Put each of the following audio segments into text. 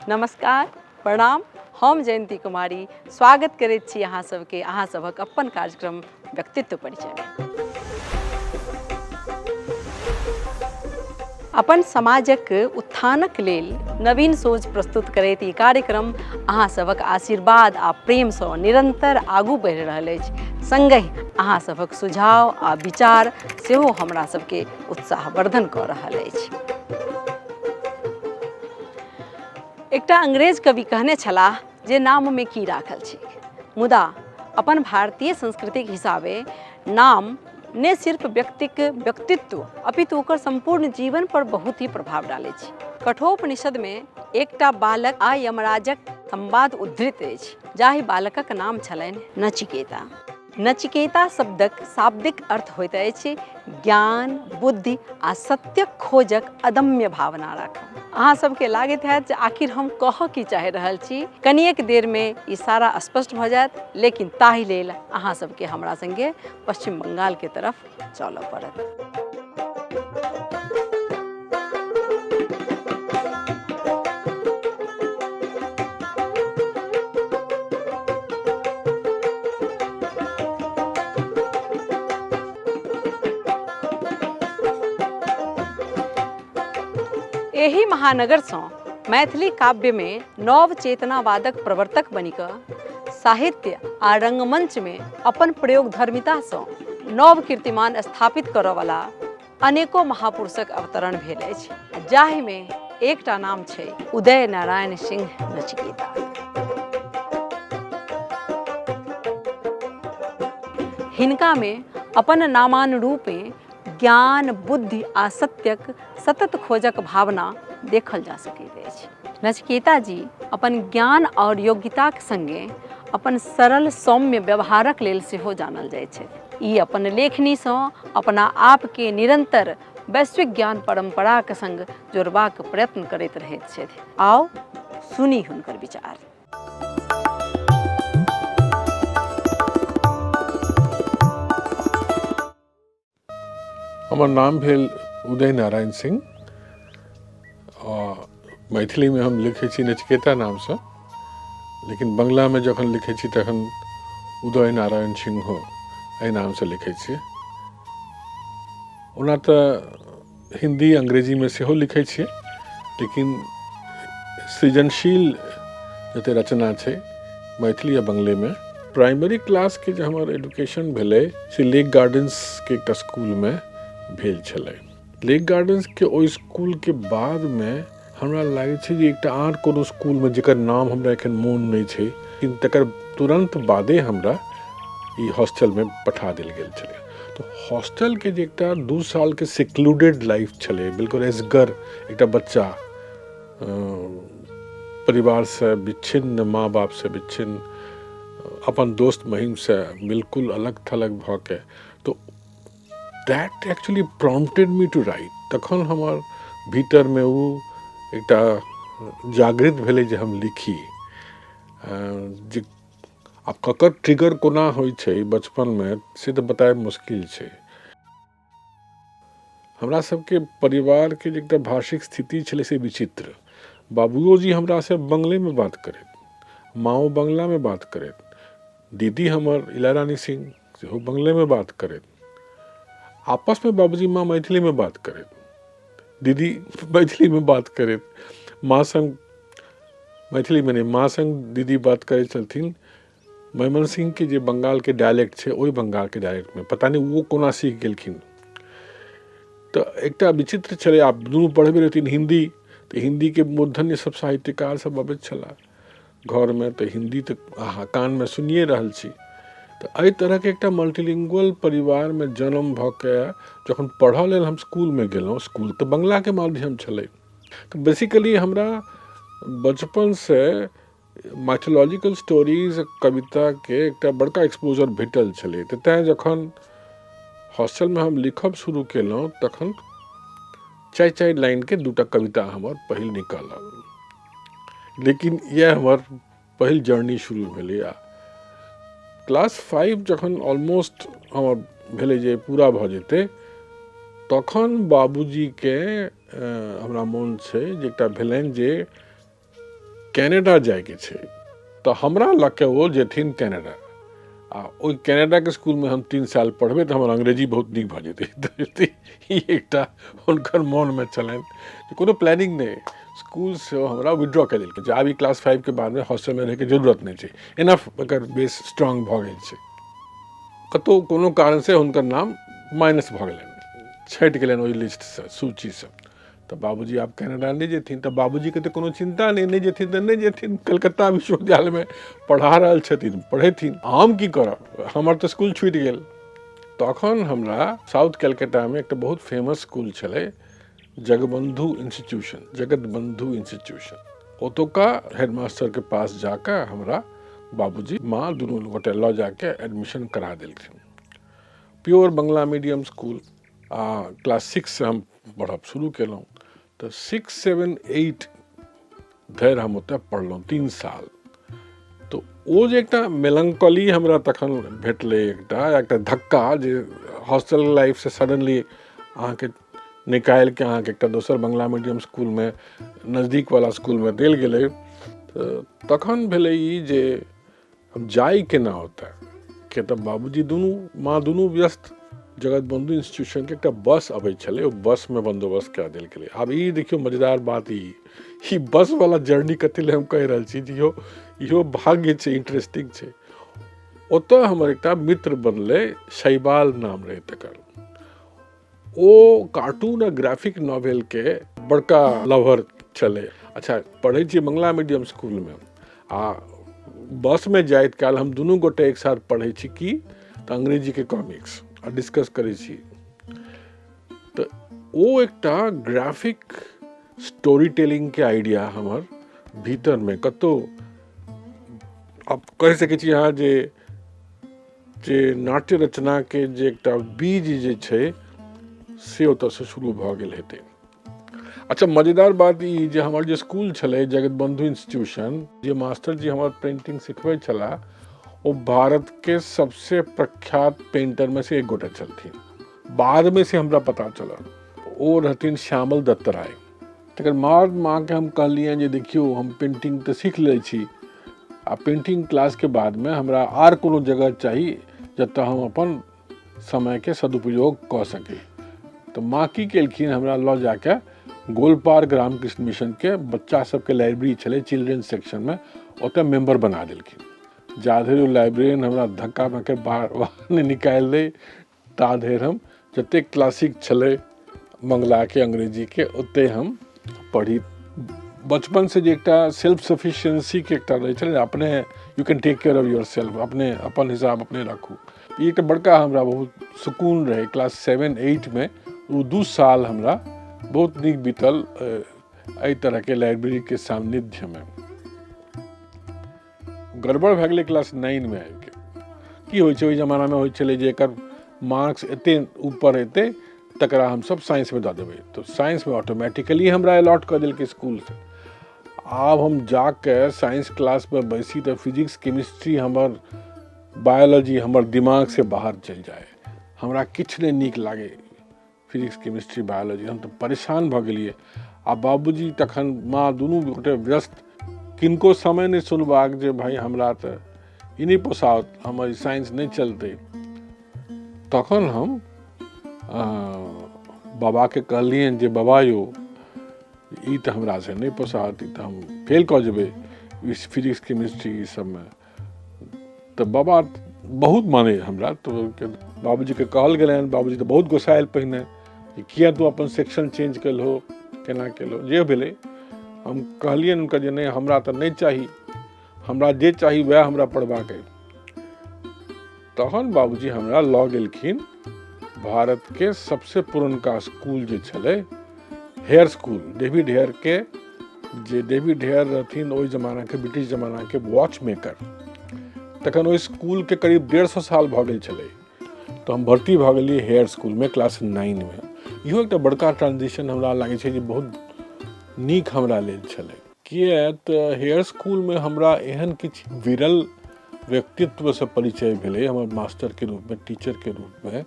नमस्कार, प्रणाम। हम जयंती कुमारी स्वागत करैत छी अहाँ सबके अहाँ सभक अपन कार्यक्रम व्यक्तित्व परिचय। अपन समाजक उत्थानक लेल नवीन सोच प्रस्तुत करैत ई कार्यक्रम अहाँ सभक आशीर्वाद आ प्रेमसँ निरंतर आगू बढ़ि रहल अछि। संगहि अहाँ सभक सुझाव आ विचार सेहो हमरा सबके उत्साहवर्धन कऽ रहल अछि। एकटा अंग्रेज कवि कहने छलाह जे नाममे की राखल छैक, मुदा अपन भारतीय संस्कृतिक हिसाबे नाम ने सिर्फ व्यक्तिक व्यक्तित्व अपितु ओकर सम्पूर्ण जीवन पर बहुत ही प्रभाव डालै छै। कठोपनिषदमे एकटा बालक आ यमराजक संवाद उद्धृत अछि, जाहि बालकक नाम छलनि नचिकेता। नचिकेता शब्दक शाब्दिक अर्थ होइत अछि ज्ञान, बुद्धि आ सत्यक खोजक अदम्य भावना राखब। अहाँ सबके लागैत हैत जे आखिर हम कहऽ की चाहि रहल छी। कनिएक देरमे ई सारा स्पष्ट भऽ जायत, लेकिन ताहि लेल अहाँ सबके हमरा संगे पश्चिम बंगालके तरफ चलऽ पड़त। एहि महानगरसँ मैथिली काव्यमे नव चेतनावादक प्रवर्तक बनिकऽ साहित्य आ रंगमंचमे अपन प्रयोगधर्मितासँ नव कीर्तिमान स्थापित करऽवला अनेको महापुरुषक अवतरण भेल अछि, जाहिमे एकटा नाम छै उदय नारायण सिंह नचिकेता। हिनकामे अपन नामानुरूपे ज्ञान, बुद्धि आ सत्यक सतत खोजक भावना देखल जा सकैत अछि। नचिकेता जी अपन ज्ञान और योग्यताक संगे अपन सरल सौम्य व्यवहारक लेल सेहो जानल जाइत छथि। ई अपन लेखनीसँ अपना आपके निरंतर वैश्विक ज्ञान परंपराक संग जोड़बाक प्रयत्न करैत रहैत छथि। आउ सुनी हुनकर विचार। हमर नाम भेल उदय नारायण सिंह। मैथिलीमे हम लिखै छी नचिकेता नामसँ, लेकिन बंगलामे जखन लिखै छी तखन उदय नारायण सिंह एहि नामसँ लिखै छी। ओना तऽ हिन्दी अंग्रेजीमे सेहो लिखै छियै, लेकिन सृजनशील जते रचना छै मैथिली आ बंगलेमे। प्राइमरी क्लासके जे हमर एडुकेशन भेलै से लेक गार्डन्सके एकटा स्कूलमे भेल छलै। लेक गार्डन्सके ओहि स्कूलके बादमे हमरा लागै छै जे एकटा आर कोनो स्कूलमे जकर नाम हमरा एखन मोन नहि छै, लेकिन तकर तुरन्त बादे हमरा ई हॉस्टलमे पठा देल गेल छलै। तऽ हॉस्टलके जे एकटा 2 सालके सिक्लूडेड लाइफ छलै, बिल्कुल एसगर एकटा बच्चा, परिवारसँ विच्छिन्न, माँ बापसँ विच्छिन्न, अपन दोस्त महिमसँ बिल्कुल अलग थलग भऽ के, तऽ that actually prompted me to write. तखन हमर भीतरमे ओ एकटा जागृत भेलै जे हम लिखी। जे आब ककर ट्रिगर कोना होइ छै बचपनमे से तऽ बतायब मुश्किल छै। हमरा सबके परिवारके जे एकटा भाषिक स्थिति छलै से विचित्र। बाबुओ जी हमरासँ बंगलेमे बात करैत, माँओ बंगलामे बात करैत, दीदी हमर इला रानी सिंह सेहो बंगलेमे बात करैत, आपसमे बाबूजी माँ मैथिलीमे बात करैत, दीदी मैथिलीमे बात करैत, माँ संग मैथिलीमे नहि, माँ संग दीदी बात करै छलथिन मयमनसिंहके जे बंगालके डायलेक्ट छै ओहि बंगालके डायलेक्टमे, पता नहि ओ कोना सीख गेलखिन। तऽ एकटा विचित्र छलै। आब दुनू पढ़बे रहथिन हिन्दी, तऽ हिन्दीके मूर्धन्य सब साहित्यकार सब अबैत छलाह घरमे, तऽ हिन्दी तऽ अहाँ कानमे सुनिए रहल छी। तऽ एहि तरहके एकटा मल्टीलिंगुअल परिवारमे जन्म भऽ के जखन पढ़ऽ लेल हम स्कूलमे गेलहुँ, स्कूल तऽ बंगलाके माध्यम छलै, तऽ बेसिकली हमरा बचपनसँ माइथोलॉजिकल स्टोरीज कविताके एकटा बड़का एक्सपोजर भेटल छलै। तऽ तैँ जखन हॉस्टलमे हम लिखब शुरू केलहुँ तखन 4-4 लाइनके 2टा कविता हमर पहिल निकलल। लेकिन इएह हमर पहिल जर्नी शुरू भेलै। आ क्लास 5 जखन ऑलमोस्ट हमर भेलै जे पूरा भऽ जेतै, तखन बाबूजीके हमरा मोन छै जे एकटा भेलनि जे कैनेडा जाइके छै तऽ हमरा लऽ कऽ ओ जेथिन कैनेडा आ ओहि कैनेडाके स्कूलमे हम 3 साल पढ़बै तऽ हमर अंग्रेजी बहुत नीक भऽ जेतै। तऽ ई एकटा हुनकर मोनमे छलनि जे कोनो प्लानिंग नहि, स्कूलसँ ओ हमरा विड्रॉ कऽ देलकै जे आब ई क्लास 5 के बादमे हॉस्टलमे रहैके जरूरत नहि छै, एनफ एकर बेस स्ट्रांग भऽ गेल छै। कतहु कोनो कारणसँ हुनकर नाम माइनस भऽ गेलनि, छँटि गेलनि ओहि लिस्टसँ, सूचीसँ। तऽ बाबूजी आब कनाडा नहि जेथिन, तऽ बाबूजीके तऽ कोनो चिन्ता नहि, नहि जेथिन तऽ नहि जेथिन, कलकत्ता विश्वविद्यालयमे पढ़ा रहल छथिन, पढ़ेथिन, हम की करब, हमर तऽ स्कूल छूटि गेल। तखन हमरा साउथ कलकत्तामे एकटा बहुत फेमस स्कूल छलै, जगबंधु इंस्टीट्यूशन, जगतबंधु इंस्टीट्यूशन, ओतुका हेडमास्टरके पास जाकऽ हमरा बाबूजी माँ दुनू गोटे लऽ जाके एडमिशन करा देलखिन। प्योर बंगला मीडियम स्कूल, आ क्लास 6 से हम पढ़ब शुरू केलहुँ तऽ 6 7 8 धरि हम ओतऽ पढ़लहुँ 3 साल। तऽ ओ जे एकटा मेलंकॉली हमरा तखन भेटलै, एकटा एकटा धक्का जे हॉस्टल लाइफसँ सडनली अहाँके निकालिके अहाँके एकटा दोसर बंगला मीडियम स्कूलमे, नजदीकवला स्कूलमे देल गेलै। तऽ तखन भेलै ई जे हम जाइ केना ओतऽ, किया तऽ बाबूजी दुनू माँ दुनू व्यस्त। जगत बंधु इंस्टीट्यूशनके एकटा बस अबै छलै, ओ बसमे बन्दोबस्त कए देल गेलै। आब ई देखियौ मजेदार बात, ई बसवला जर्नी कथी लए हम कहि रहल छी जे इहो भाग्य छै, इंटरेस्टिंग छै। ओतऽ हमर एकटा मित्र बनलै, शैबाल नाम रहै तकर। ओ कार्टून आ ग्राफिक नॉवेलके बड़का लवर छलै। अच्छा, पढ़ै छियै बंगला मीडियम स्कूलमे आ बसमे जाइत काल हम दुनू गोटे एक साथ पढ़ै छी की तऽ अंग्रेजीके कॉमिक्स आ डिस्कस करै छी। तऽ ओ एकटा ग्राफिक स्टोरी टेलिंगके आइडिया हमर भीतरमे कतहु, आब कहि सकै छी अहाँ जे जे नाट्य रचनाके जे एकटा बीज जे छै से ओतऽसँ शुरू भऽ गेल हेतै। अच्छा, मजेदार बात ई जे हमर जे स्कूल छलै जगतबंधु इंस्टीट्यूशन, जे मास्टर जी हमर पेंटिंग सिखबै छलाह ओ भारतके सबसे प्रख्यात पेंटरमे से एक गोटा छलथिन। बादमे से हमरा पता चलल ओ रहथिन श्यामल दत्त राय। तकर बाद माँके हम कहलियनि जे देखियौ हम पेंटिंग तऽ सीख लै छी आ पेंटिंग क्लासके बादमे हमरा आर कोनो जगह चाही जतऽ हम अपन समयके सदुपयोग कऽ सकी। तऽ माँ की केलखिन, हमरा लऽ जाके गोलपार्क रामकृष्ण मिशनके बच्चा सबके लाइब्रेरी छलै चिल्ड्रेन सेक्शनमे, ओतऽ मेम्बर बना देलखिन। जा धरि ओ लाइब्रेरियन हमरा धक्का मारिके बाहर नहि निकालि दै ता धरि हम जतेक क्लासिक छलै बंगलाके अंग्रेजीके ओते हम पढ़ी। बचपनसँ जे एकटा सेल्फ सफिशियंसीके एकटा रहै छलै, अपने you can take care of yourself, अपने अपन हिसाब अपने राखू, ई एकटा बड़का हमरा बहुत सुकून रहै। क्लास 7 8 मे ओ 2 साल हमरा बहुत नीक बीतल एहि तरहके लाइब्रेरीके सान्निध्यमे। गड़बड़ भए गेलै क्लास 9 मे आबिके। की होइ छै ओहि जमानामे होइ छलै जे एकर मार्क्स एते ऊपर एतै तकरा हमसब साइंसमे दऽ देबै, तऽ साइंसमे ऑटोमेटिकली हमरा अलॉट कऽ देलकै स्कूलसँ। आब हम जाके साइंस क्लासमे बैसी तऽ फिजिक्स केमिस्ट्री हमर बायोलॉजी हमर दिमागसँ बाहर चलि जाय, हमरा किछु नहि नीक लागै फिजिक्स केमिस्ट्री बायोलॉजी, हम तऽ परेशान भऽ गेलियै। आ बाबूजी तखन माँ दुनू गोटे व्यस्त, किनको समय नहि सुनबाक जे भाइ हमरा तऽ ई नहि पोसाओत, हमर ई साइंस नहि चलतै। तखन हम बाबाके कहलियनि जे बाबा यौ ई तऽ हमरासँ नहि पोसाओत, ई तऽ हम फेल कऽ जेबै फिजिक्स केमिस्ट्री ई सबमे। तऽ बाबा बहुत मानै हमरा, तऽ बाबूजीके कहल गेलनि, बाबूजी तऽ बहुत गोसायल पहिने कि किया तू अपन सेक्शन चेंज केलहो, केना केलहो, जे भेलै। हम कहलियनि हुनका जे नहि हमरा तऽ नहि चाही, हमरा जे चाही वएह हमरा पढ़बाक अइ। तहन बाबूजी हमरा लऽ गेलखिन भारतके सबसे पुरनका स्कूल जे छलै, हेयर स्कूल, डेविड हेयरके, जे डेविड हेयर रहथिन ओहि जमानाके, ब्रिटिश जमानाके वॉच मेकर। तखन ओहि स्कूलके करीब 150 साल भऽ गेल छलै। तऽ हम भर्ती भऽ गेलियै हेयर स्कूलमे क्लास 9 मे। इहो एकटा बड़का ट्रांजिशन हमरा लागै छै जे बहुत नीक हमरा लेल छलै, किए तऽ हेयर स्कूलमे हमरा एहन किछु विरल व्यक्तित्वसँ परिचय भेलै हमर मास्टरके रूपमे, टीचरके रूपमे,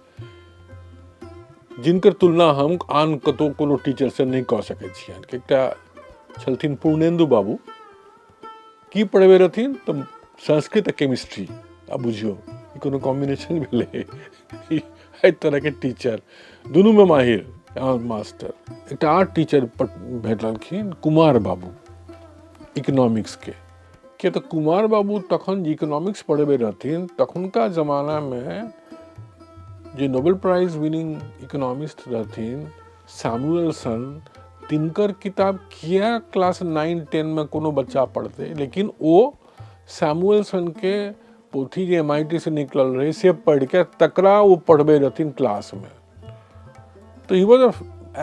जिनकर तुलना हम आन कतहु कोनो टीचरसँ नहि कऽ सकै छियनि। एकटा छलथिन पूर्णेन्दु बाबू, की पढ़बै रहथिन तऽ संस्कृत आ केमिस्ट्री। आ बुझियौ ई कोनो कॉम्बिनेशन भेलै? एहि तरहके टीचर दुनूमे माहिर मास्टर। एकटा आर टीचर भेटलखिन, कुमार बाबू, इकोनॉमिक्सके के। तऽ कुमार बाबू तखन जे इकोनॉमिक्स पढ़ेबै रहथिन, तखुनका जमानामे जे नोबेल प्राइज विनिंग इकोनॉमिस्ट रहथिन सैमुअलसन, तिनकर किताब किया क्लास 9 10मे कोनो बच्चा पढ़तै? लेकिन ओ सैमुअलसनके पोथी जे MIT से निकलल रहै से पढ़िके तकरा ओ पढ़बै रहथिन क्लासमे। तऽ he was a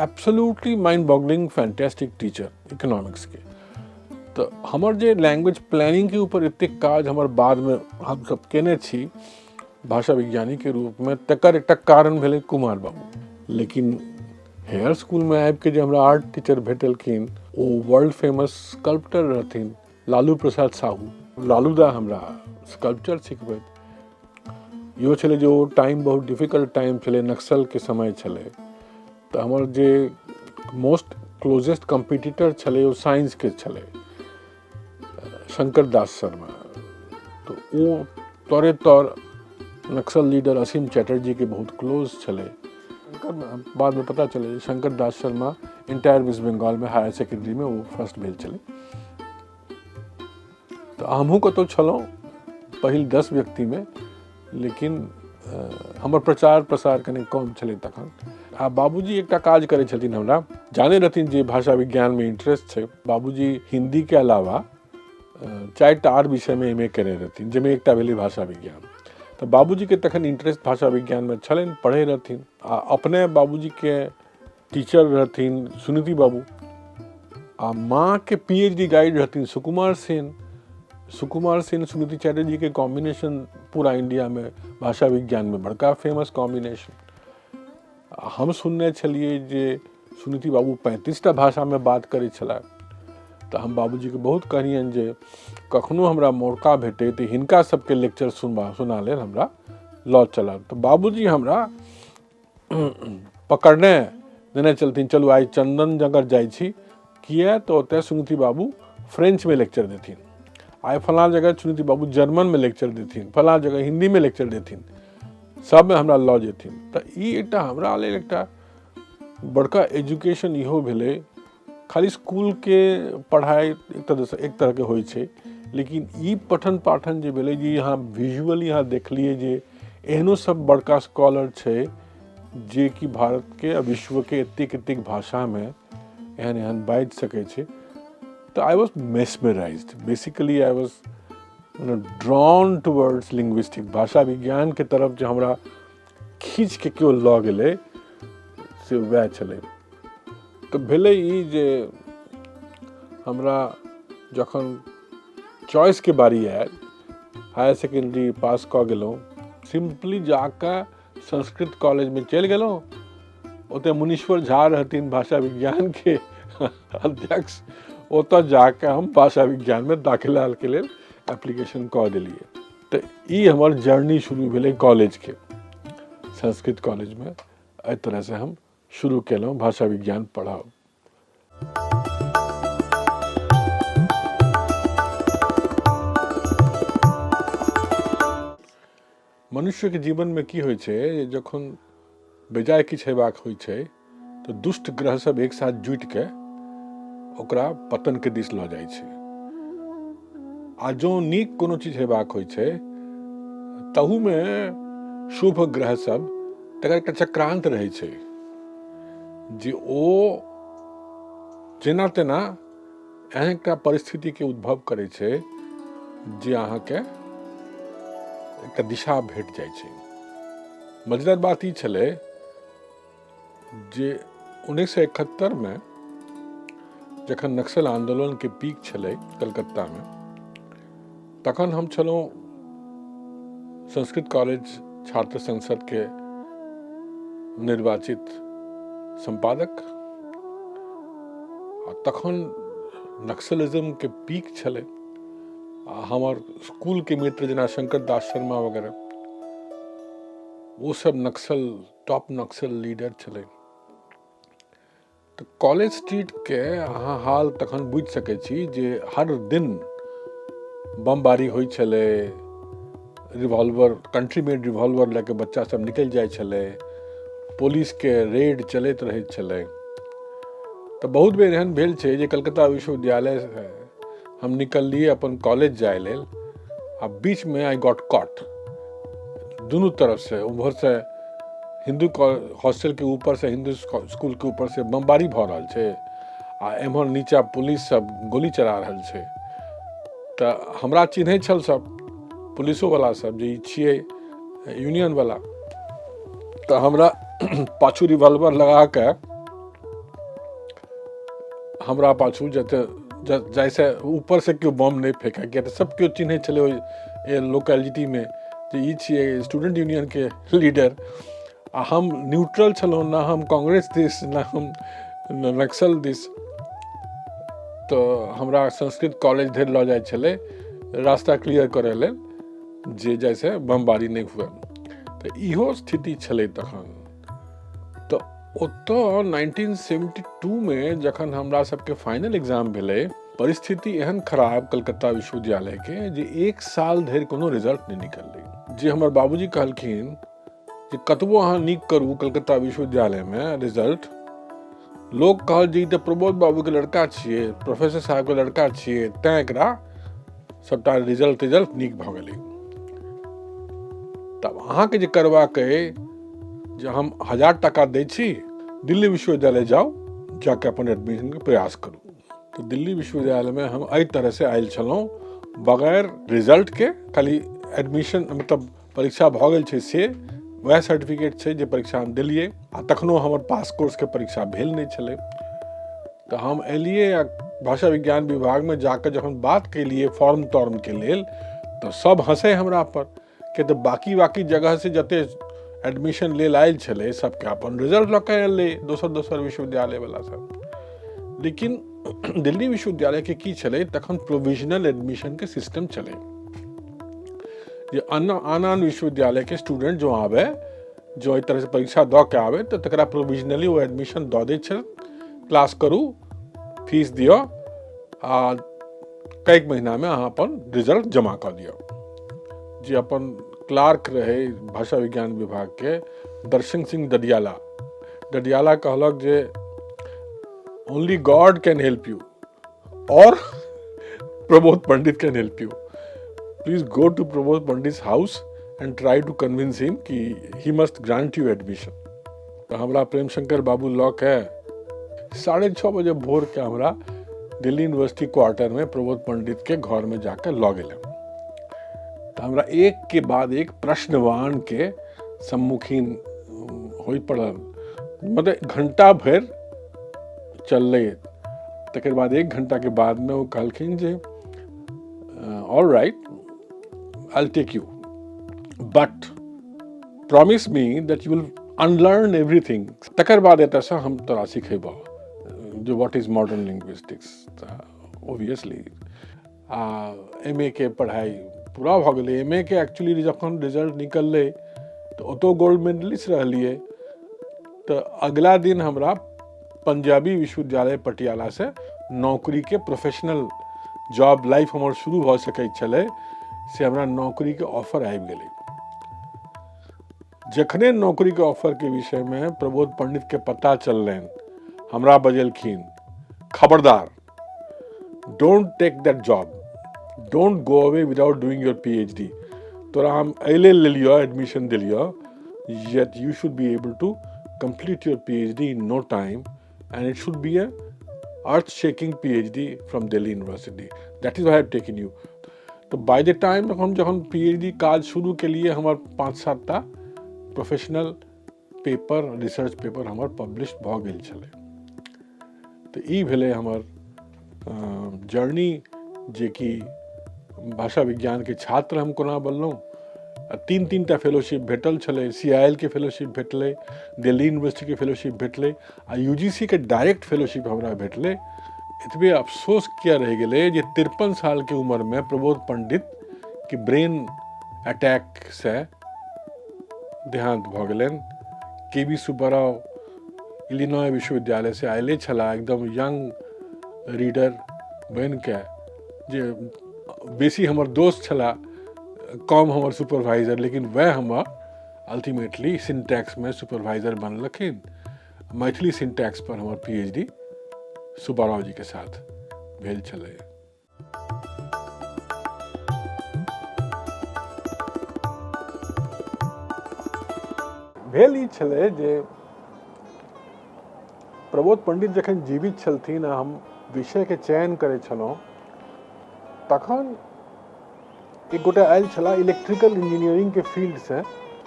absolutely mind boggling fantastic teacher इकोनॉमिक्सके। तऽ हमर जे लैंग्वेज प्लानिंगके ऊपर एतेक काज हमर बादमे हमसब केने छी भाषा विज्ञानीके रूपमे, तकर एकटा कारण भेलै कुमार बाबू। लेकिन हेयर स्कूलमे आबिके जे हमरा आर्ट टीचर भेटलखिन, ओ वर्ल्ड फेमस स्कल्प्टर रहथिन, लालू प्रसाद साहू। लालू दा हमरा स्कल्पचर सिखबैत। इहो छलै जे ओ टाइम बहुत डिफिकल्ट टाइम छलै, नक्सलके समय छलै। तऽ हमर जे मोस्ट क्लोजेस्ट कम्पिटिटर छलै ओ साइंसके छलै, शंकर दास शर्मा। तऽ ओ तोरे तर नक्सल लीडर असीम चैटर्जीके बहुत क्लोज छलै। बादमे पता चललै जे शंकर दास शर्मा इंटायर वेस्ट बंगालमे हायर सेकेंडरीमे ओ फर्स्ट भेल छलै। तऽ हमहूँ कतहु छलहुँ पहिल 10 व्यक्तिमे, लेकिन हमर प्रचार प्रसार कनि कम छलै तखन। आ बाबूजी एकटा काज करै छथिन, हमरा जानै रहथिन जे भाषा विज्ञानमे इंटरेस्ट छै। बाबूजी हिन्दीके अलावा 4टा आर विषयमे एम ए केने रहथिन, जाहिमे एकटा भेलै भाषा विज्ञान। तऽ बाबूजीके तखन इंटरेस्ट भाषा विज्ञानमे छलनि, पढ़ै रहथिन। आ अपने बाबूजीके टीचर रहथिन सुनीति बाबू, आ माँके PhD guide रहथिन सुकुमार सेन। सुकुमार सेन सुनीति चैटर्जीके कॉम्बिनेशन पूरा इंडियामे भाषा विज्ञानमे बड़का फेमस कॉम्बिनेशन। हम सुनने छलियै जे सुनीति बाबू 35टा भाषामे बात करै छलाह। तऽ हम बाबूजीके बहुत कहलियनि जे कखनो हमरा मौका भेटै तऽ हिनका सबके लेक्चर सुना लेल हमरा लऽ चलब। तऽ बाबूजी हमरा पकड़ने देने चलथिन, चलू आइ चंदन नगर जाइ छी, किया तऽ ओतऽ सुनीति बाबू फ्रेंचमे लेक्चर देथिन, आइ फलाँ जगह सुनीति बाबू जर्मनमे लेक्चर देथिन, फलाँ जगह हिन्दीमे लेक्चर देथिन, सबमे हमरा लऽ जेथिन। तऽ ई एकटा हमरा लेल एकटा बड़का एजुकेशन इहो भेलै। खाली स्कूलके पढ़ाइ एक तरहसँ एक तरहके होइ छै, लेकिन ई पठन पाठन जे भेलै जे यहाँ विजुअली यहाँ देखलियै जे एहनो सब बड़का स्कॉलर छै जे कि भारतके आ विश्वके एतेक एतेक भाषामे एहन एहन बाजि सकै छै। तऽ I was mesmerised, basically I was drawn towards linguistic, भाषा विज्ञानके तरफ जे हमरा खींचके केओ लऽ गेलै से वएह छलै। तऽ भेलै ई जे हमरा जखन चॉइसके बारी आयल, हायर सेकेंडरी पास कऽ गेलहुँ, सिम्पली जाकऽ संस्कृत कॉलेजमे चलि गेलहुँ। ओतऽ मुनीश्वर झा रहथिन भाषा विज्ञानके अध्यक्ष। ओतऽ जाकऽ हम भाषा विज्ञानमे दाखिलाके लेल एप्लीकेशन कऽ देलियै। तऽ ई हमर जर्नी शुरू भेलै कॉलेजके, संस्कृत कॉलेजमे। एहि तरहसँ हम शुरू केलहुँ भाषा विज्ञान पढ़ब। मनुष्यके जीवनमे की होइ छै जे जखन बेजाय किछु हेबाक होइ छै तऽ दुष्ट ग्रह सब एक साथ जुटिके ओकरा पतनके दिस लऽ जाइ छै, आ जँ नीक कोनो चीज हेबाक होइ छै तहूमे शुभ ग्रह सब तकर एकटा चक्रांत रहै छै जे ओ जेना तेना एहन एकटा परिस्थितिके उद्भव करै छै जे अहाँके एकटा दिशा भेट जाइ छै। मजेदार बात ई छलै जे 1971मे जखन नक्सल आन्दोलनके पीक छलै कलकत्तामे, तखन हम छलहुँ संस्कृत कॉलेज छात्र संसदके निर्वाचित सम्पादक, आ तखन नक्सलिज्मके पीक छलै। आ हमर स्कूलके मित्र जेना शंकर दास शर्मा वगैरह, ओ सब नक्सल टॉप नक्सल लीडर छलै। तऽ कॉलेज स्ट्रीटके अहाँ हाल तखन बुझि सकै छी जे हर दिन बमबारी होइ छलै, रिवॉल्वर, कंट्री मेड रिवॉल्वर लऽ कऽ बच्चा सब निकलि जाइ छलै, पुलिसके रेड चलैत रहैत छलै। तऽ बहुत बेर एहन भेल छै जे कलकत्ता विश्वविद्यालयसँ हम निकललियै अपन कॉलेज जाय लेल आ बीचमे I got caught. दुनू तरफसँ, उम्हरसँ हिन्दू हॉस्टलके ऊपरसँ, हिन्दू स्कूलके ऊपरसँ बमबारी भऽ रहल छै आ एम्हर नीचा पुलिस सब गोली चला रहल छै। तऽ हमरा चिन्है छल सब पुलिसोवला सब जे ई छियै यूनियनवला। तऽ हमरा पाछू रिवॉल्वर लगा कऽ हमरा पाछू जते जाहिसँ ऊपरसँ केओ बम नहि फेकै, किया तऽ सब केओ चिन्है छलै ओहि लोकेलिटीमे जे ई छियै स्टूडेंट यूनियनके लीडर। आ हम न्यूट्रल छलहुँ, ना हम कांग्रेस दिस ना हम नक्सल दिस। तऽ हमरा संस्कृत कॉलेज धरि लऽ जाइ छलै रास्ता क्लियर करै लेल जे जाहिसँ बमबारी नहि हुए। तऽ इहो स्थिति छलै तखन। तऽ ओतऽ 1972मे जखन हमरा सबके फाइनल एग्जाम भेलै, परिस्थिति एहन खराब कलकत्ता विश्वविद्यालयके जे एक साल धरि कोनो रिजल्ट नहि निकललै। जे हमर बाबूजी कहलखिन जे कतबो अहाँ नीक करू कलकत्ता विश्वविद्यालयमे रिजल्ट, लोक कहल जे ई तऽ प्रबोध बाबूके लड़का छियै, प्रोफेसर साहबके लड़का छियै, तैँ एकरा सबटा रिजल्ट तिजल्ट नीक भऽ गेलै। तब अहाँके जे करबाक अइ जे हम 1000 टाका दै छी, दिल्ली विश्वविद्यालय जाउ, जाके अपन एडमिशनके प्रयास करू। तऽ दिल्ली विश्वविद्यालयमे हम एहि तरहसँ आयल छलहुँ बगैर रिजल्टके, खाली एडमिशन मतलब परीक्षा भऽ गेल छै से वएह सर्टिफिकेट छै जे परीक्षा हम देलियै। आ तखनो हमर पास कोर्सके परीक्षा भेल नहि छलै। तऽ हम एलियै आ भाषा विज्ञान विभागमे जाकऽ जखन बात केलियै फॉर्म तॉर्मके लेल तऽ सब हँसै हमरा पर कि तऽ बाकी बाकी जगहसँ जते एडमिशन लेल आयल छलै सबके अपन रिजल्ट लऽ कऽ एलै दोसर दोसर विश्वविद्यालयवला सब। लेकिन दिल्ली विश्वविद्यालयके की छलै तखन प्रोविजनल एडमिशनके सिस्टम छलै जे आन आन विश्वविद्यालयके स्टूडेंट जो आबै, जो एहि तरहसँ परीक्षा दऽ के आबै तऽ तकरा प्रोविजनली ओ एडमिशन दऽ दै छल, क्लास करू, फीस दिअ आ कएक महीनामे अहाँ अपन रिजल्ट जमा कऽ दिअ। जे अपन क्लार्क रहै भाषा विज्ञान विभागके, दर्शन सिंह डडियाला, डडियाला कहलक जे only God can help you और Prabodh Pandit can help you, please go to Prabodh Pandit house and try to convince him कि he must grant you admission. तऽ हमरा प्रेमशंकर बाबू लऽ के 6:30 बजे भोर के हमरा दिल्ली यूनिवर्सिटी क्वार्टरमे प्रबोध पंडित के घरमे जाके लऽ गेलै। तऽ हमरा एक के बाद एक प्रश्नवान के सम्मुखीन होइ पड़ल, मतलब घंटा भरि चललै। तकर बाद 1 घंटा के बादमे ओ कहलखिन जे all right, I will take you, but promise me that you will unlearn everything. तकर बाद एतऽसँ हम तोरा सिखेबौ जे what is modern linguistics. तऽ ओबियसली आ एम ए के पढ़ाइ पूरा भऽ गेलै। एम ए के एक्चुअली जखन रिजल्ट निकललै तऽ ओतौ गोल्ड मेडलिस्ट रहलियै। तऽ अगला दिन हमरा पंजाबी विश्वविद्यालय पटियालासँ नौकरीके प्रोफेशनल जॉब लाइफ हमर शुरू भऽ सकै छलै, से हमरा नौकरीके ऑफर आबि गेलै। जखने नौकरीके ऑफरके विषयमे प्रबोध पंडितके पता चललनि, हमरा बजेलखिन, खबरदार, don't take that job, don't go away without doing your PhD. तोरा हम एहि लेल लेलियौ, एडमिशन देलियौ, yet you should be able to complete your PhD in no time, and it should be a earth-shaking PhD from Delhi University. That is why I have taken you. तऽ बाय the time हम जखन PhD काज शुरू केलियै, हमर 5-7 टा professional paper, research paper हमर publish भऽ गेल छलै। तऽ ई भेलै हमर जर्नी, जेकि भाषा विज्ञानके छात्र हम कोना बनलहुँ। आ 3-3 टा फेलोशिप भेटल छलै, CIL के फेलोशिप भेटलै, दिल्ली यूनिवर्सिटीके फेलोशिप भेटलै आ UGC के डायरेक्ट फेलोशिप हमरा भेटलै। एतबे अफसोस किया रहि गेलै जे 53 सालके उम्रमे प्रबोध पंडित के ब्रेन अटैकसँ देहांत भऽ गेलनि। के.बी. सुब्बाराव इलिनॉय विश्वविद्यालयसँ आयले छलाह, एकदम यंग रीडर बनिके, जे बेसी हमर दोस्त छलाह, कम हमर सुपरवाइजर, लेकिन वएह हमर अल्टीमेटली सिंटैक्समे सुपरवाइजर बनलखिन। मैथिली सिंटैक्स पर हमर PhD Subbarao जी के साथ भेल छलै। भेल ई छलै जे प्रबोध पंडित जखन जीवित छलथिन आ हम विषयके चयन करै छलहुँ, तखन एक गोटे आयल छलाह इलेक्ट्रिकल इंजीनियरिंगके फील्डसँ,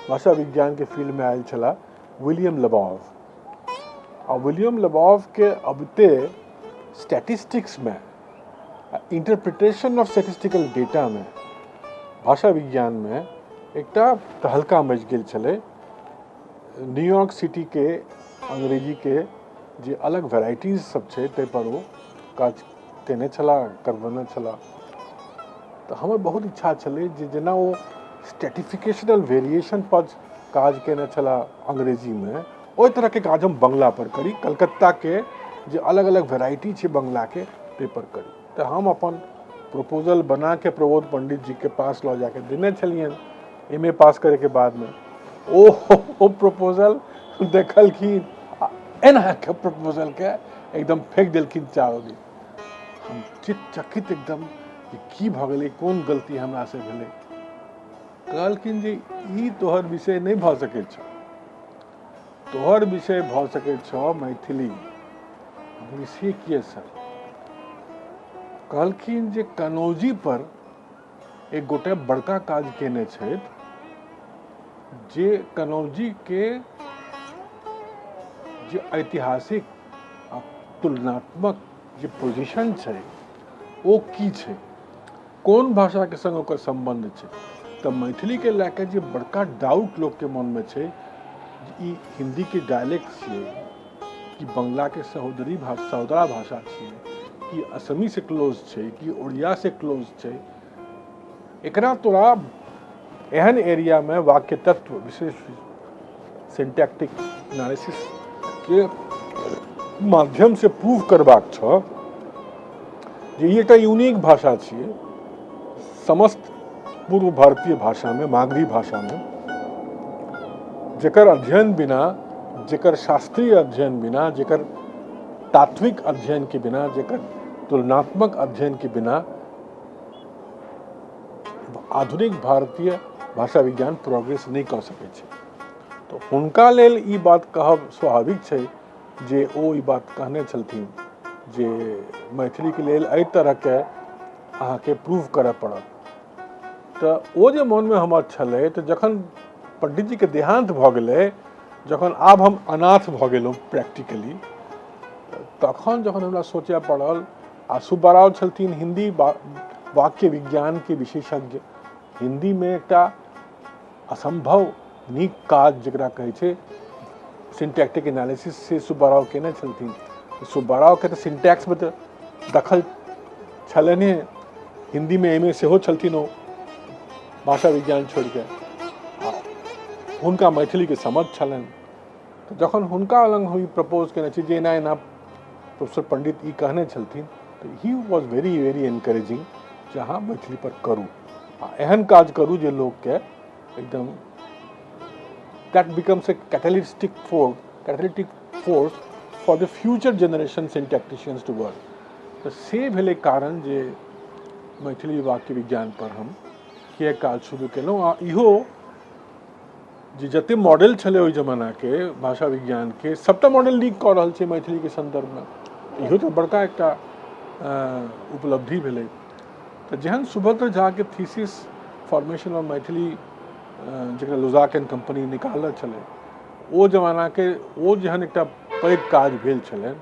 भाषा विज्ञानके फील्डमे आयल छलाह विलियम लबॉव। आ विलियम लबॉवके अबिते स्टैटिस्टिक्समे, इंटरप्रिटेशन ऑफ स्टैटिस्टिकल डेटामे, भाषा विज्ञानमे एकटा तहलका मचि गेल छलै। न्यूयॉर्क सिटीके अंग्रेजीके जे अलग वेराइटीज सब छै ताहिपर ओ काज केने छलाह, करबेने छलाह। तऽ हमर बहुत इच्छा छलै जे जेना ओ स्ट्रेटिफिकेशनल वेरिएशन पर काज केने छलाह अंग्रेजीमे, ओहि तरहके काज हम बंगला पर करी, कलकत्ताके जे अलग अलग वेराइटी छै बंगलाके ताहिपर करी। तऽ हम अपन प्रपोजल बनाके प्रबोध पंडित जीके पास लऽ जाके देने छलियनि एम ए पास करैके बादमे। ओ प्रपोजल देखलखिन, एना के प्रपोजलके एकदम फेंक देलखिन चारू दिन। हम चित चकित एकदम कि की भऽ गेलै, कोन गलती हमरासँ भेलै। कहलखिन जे ई तोहर विषय नहि भऽ सकै छौ, तोहर विषय भऽ सकै छौ मैथिली। हम से किए सर? कहलखिन जे कनौजी पर एक गोटे बड़का काज केने छथि, जे कनौजीके जे ऐतिहासिक आ तुलनात्मक जे पोजिशन छै ओ की छै, कोन भाषाके संग ओकर सम्बन्ध छै। तऽ मैथिलीके लए कऽ जे बड़का डाउट लोकके मनमे छै, ई हिन्दीके डायलेक्ट छियै कि बंगलाके सहोदरी भाषा, सहोदरा भाषा छियै, कि असमी से क्लोज छै कि ओड़िया से क्लोज छै, एकरा तोरा एहन एरियामे वाक्य तत्व विशेष सिंटैक्टिक एनालिसिस के माध्यम से प्रूव करबाक छौ जे ई एकटा यूनिक भाषा छियै समस्त पूर्व भारतीय भाषामे, मागधी भाषामे, जेकर अध्ययन बिना, जेकर शास्त्रीय अध्ययन बिना, जेकर तात्विक अध्ययन के बिना, जेकर तुलनात्मक अध्ययन के बिना आधुनिक भारतीय भाषा विज्ञान प्रोग्रेस नहि कऽ सकै छै। तऽ हुनका लेल ई बात कहब स्वाभाविक छै जे ओ ई बात कहने छलथिन जे मैथिलीके लेल एहि तरहके अहाँके प्रूव करय पड़त। तऽ ओ जे मोनमे हमर छलै, तऽ जखन पंडितजीके देहान्त भऽ गेलै, जखन आब हम अनाथ भऽ गेलहुँ प्रैक्टिकली, तखन जखन हमरा सोचय पड़ल, आ सुब्बाराव छलथिन हिन्दी वाक्य विज्ञानके विशेषज्ञ, हिन्दीमे एकटा असम्भव नीक काज जकरा कहै छै सिंटैक्टिक एनालिसिस से सुब्बाराव केने छलथिन। सुब्बारावके तऽ सिंटैक्समे तऽ दखल छलनि, हिन्दीमे एम ए सेहो छलथिन ओ भाषा विज्ञान छोड़िके, आ हुनका मैथिलीके समझ छलनि। तऽ जखन हुनका लग हम ई प्रपोज केने छी जे एना एना प्रोफेसर पंडित ई कहने छलथिन, तऽ he was very very encouraging जे अहाँ मैथिली पर करू आ एहन काज करू जे लोकके एकदम that becomes a catalytic force for the future generation syntacticians to work। तऽ से भेलै कारण जे मैथिली वाक्य विज्ञान पर हम किए काज शुरू केलहुँ। आ इहो जे जते मॉडल छलै ओहि जमानाके भाषा विज्ञानके, सबटा मॉडल लीक कऽ रहल छै मैथिलीके सन्दर्भमे, इहो तऽ बड़का एकटा उपलब्धि भेलै। तऽ जेहन सुभद्र झाके थीसिस फॉर्मेशन ऑफ मैथिली, जकरा लोजाक एंड कम्पनी निकालने छलै, ओ जमानाके ओ जेहन एकटा पैघ काज भेल छलै,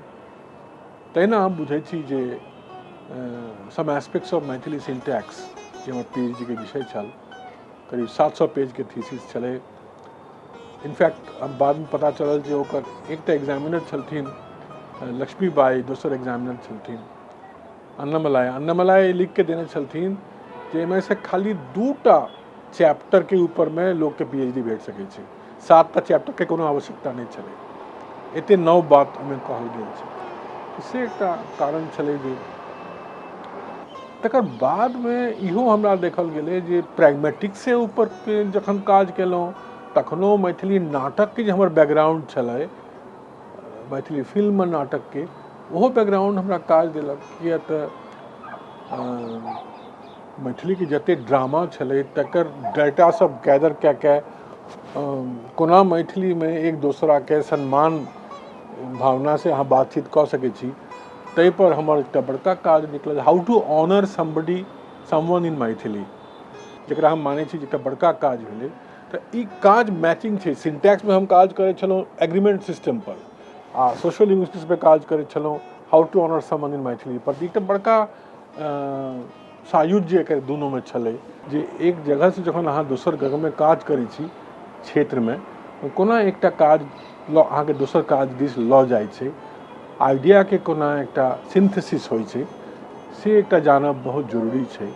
तहिना हम बुझै छी जे some aspects of Maithili syntax जे हमर PhD के विषय छल, करीब 700 पेजके थीसिस छलै। इनफैक्ट अब बादमे पता चलल जे ओकर एकटा एग्जामिनर छलथिन लक्ष्मीबाई, दोसर एग्जामिनर छलथिन अन्नमलाई। अन्नमलाई लिखके देने छलथिन जे एहिमे से खाली 2टा चैप्टरके ऊपरमे लोकके PhD भेट सकै छै, 7टा चैप्टरके कोनो आवश्यकता नहि छलै, एते नव बात ओहिमे कहल गेल छै। से एकटा कारण छलै जे तकर बादमे इहो हमरा देखल गेलै जे प्रैग्मेटिक्से ऊपर जखन काज केलहुँ तखनो मैथिली नाटकके जे हमर बैकग्राउंड छलै, मैथिली फिल्म नाटकके, ओहो बैकग्राउंड हमरा काज देलक। किया तऽ मैथिलीके जतेक ड्रामा छलै तकर डाटा सब गैदर कए कऽ कोना मैथिलीमे एक दोसराके सम्मान भावनासँ अहाँ बातचीत कऽ सकै छी, ताहिपर हमर एकटा बड़का काज निकलल, how to honour somebody someone in Maithili, जकरा हम मानै छी जे एकटा बड़का काज भेलै। तऽ ई काज मैचिंग छै। सिंटैक्समे हम काज करै छलहुँ एग्रीमेंट सिस्टम पर, आ सोशल लिंग्विस्टिक्स पे काज करै छलहुँ how to honour someone in Maithili पर। एकटा बड़का सायुज्य एकर दुनूमे छलै जे एक जगहसँ जखन अहाँ दोसर जगहमे काज करै छी क्षेत्रमे, कोना एकटा काज लऽ अहाँके दोसर काज दिस लऽ जाइ छै, आइडियाके कोना एकटा सिंथेसिस होइ छै, से एकटा जानब बहुत जरूरी छै।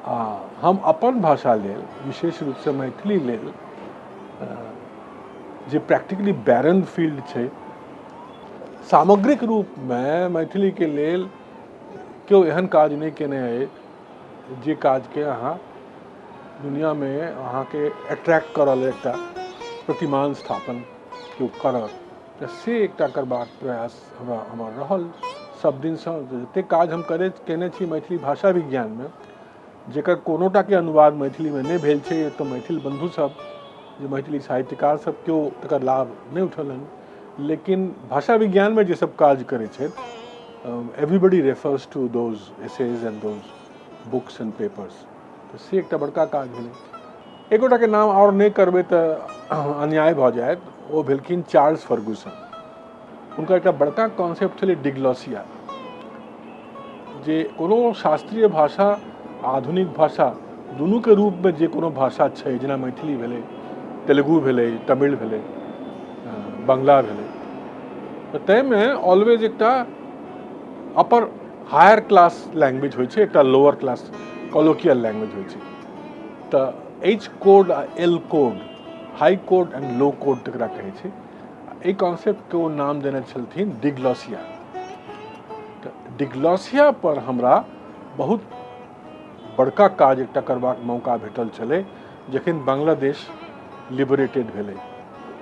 आ हम अपन भाषा लेल, विशेष रूपसँ मैथिली लेल, जे प्रैक्टिकली बैरन फील्ड छै, सामग्रिक रूपमे मैथिलीके लेल केओ एहन काज नहि केने अइ जे काजके अहाँ दुनिआँमे अहाँके अट्रैक्ट करऽ लेल एकटा प्रतिमान स्थापन केओ करत, तऽ से एकटा करबाक प्रयास हमरा हमर रहल सब दिनसँ। जतेक काज हम करैत केने छी मैथिली भाषा विज्ञानमे, जकर कोनोटाके अनुवाद मैथिलीमे नहि भेल छै, तऽ मैथिल बन्धु सब जे मैथिली साहित्यकार सब केओ तकर लाभ नहि उठेलनि, लेकिन भाषा विज्ञानमे जे सब काज करै छथि, everybody refers to those essays and those books and papers, तऽ से एकटा बड़का काज भेलै। एक गोटाके नाम आओर नहि करबै तऽ अन्याय भऽ जायत, ओ भेलखिन चार्ल्स फर्गूसन। हुनकर एकटा बड़का कॉन्सेप्ट छलै डिग्लोसिया, जे कोनो शास्त्रीय भाषा आधुनिक भाषा दुनूके रूपमे जे कोनो भाषा छै, जेना मैथिली भेलै, तेलुगु भेलै, तमिल भेलै, बंगला भेलै, तऽ ताहिमे ऑलवेज एकटा अपर हायर क्लास लैंग्वेज होइ छै, एकटा लोअर क्लास कॉलोकियल लैंग्वेज होइ छै। तऽ एच कोड आ L code, high code and low code तकरा कहै छै। एहि कॉन्सेप्टके ओ नाम देने छलथिन डिग्लोसिया। तऽ डिग्लोसिया पर हमरा बहुत बड़का काज एकटा करबाक मौका भेटल छलै जखन बांग्लादेश लिबरेटेड भेलै।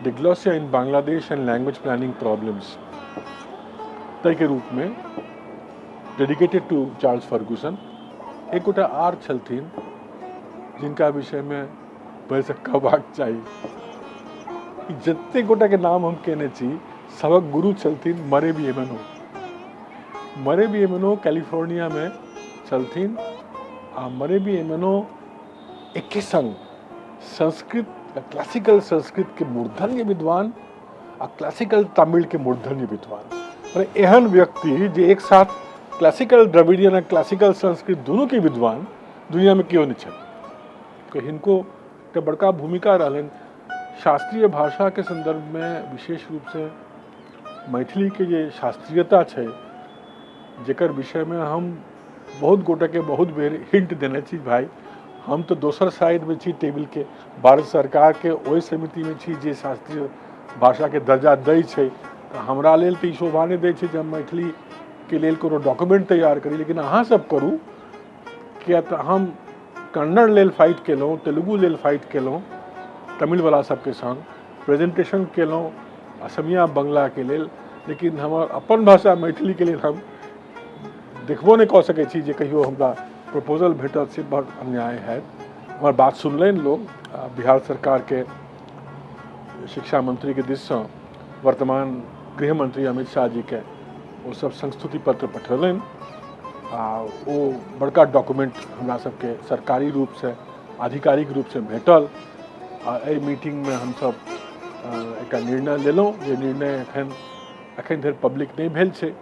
Diglossia in Bangladesh and language planning problems ताहिके रूपमे डेडिकेटेड टू चार्ल्स फर्गूसन। एक गोटा आर छलथिन जिनका विषयमे भरिसक कहबाक चाही, जतेक गोटाके नाम हम केने छी सबक गुरु छलथिन मरे बी एमनो। मरे बी एमनो कैलिफोर्नियामे छलथिन आ मरे बी एमनो एके संग संस्कृत, क्लासिकल संस्कृत के मूर्धन्य विद्वान आ क्लासिकल तमिल के मूर्धन्य विद्वान। मने एहन व्यक्ति जे एक साथ क्लासिकल द्रविडियन आ क्लासिकल संस्कृत दुनू के विद्वान दुनिया में केओ नहीं छथि। हिनको एकटा बड़का भूमिका रहलनि शास्त्रीय भाषा के संदर्भ में, विशेष रूप से मैथिली के जे शास्त्रीयता छै, जेकर विषय में हम बहुत गोटे के बहुत बेर हिंट देने छी, भाई हम तो दोसर साइड में छी टेबल के, भारत सरकार के ओहि समिति में छी जे शास्त्रीय भाषा के दर्जा दै छै, तऽ हमरा लेल तऽ ई शोभा नहि दै छै जे हम मैथिली के लेल कोनो डॉक्यूमेंट तैयार करी, लेकिन अहाँ सब करू, किया तऽ हम कन्नड़ लेल फाइट केलहुँ, तेलुगु लेल फाइट केलहुँ, तमिलवला सबके संग प्रेजेंटेशन केलहुँ असमिया बंगलाके लेल, लेकिन हमर अपन भाषा मैथिलीके लेल हम देखबो नहि कऽ सकै छी जे कहियो हमरा प्रपोजल भेटत, से बड़ अन्याय हैत। हमर बात सुनलनि लोक, बिहार सरकारके शिक्षा मंत्रीके दिससँ वर्तमान गृह मंत्री अमित शाह जीके ओ सब संस्तुति पत्र पठेलनि आ ओ बड़का डॉक्यूमेंट हमरा सबके सरकारी रूपसँ आधिकारिक रूपसँ भेटल आ एहि मीटिंगमे हमसब एकटा निर्णय लेलहुँ, जे निर्णय एखन एखन धरि पब्लिक नहि भेल छै।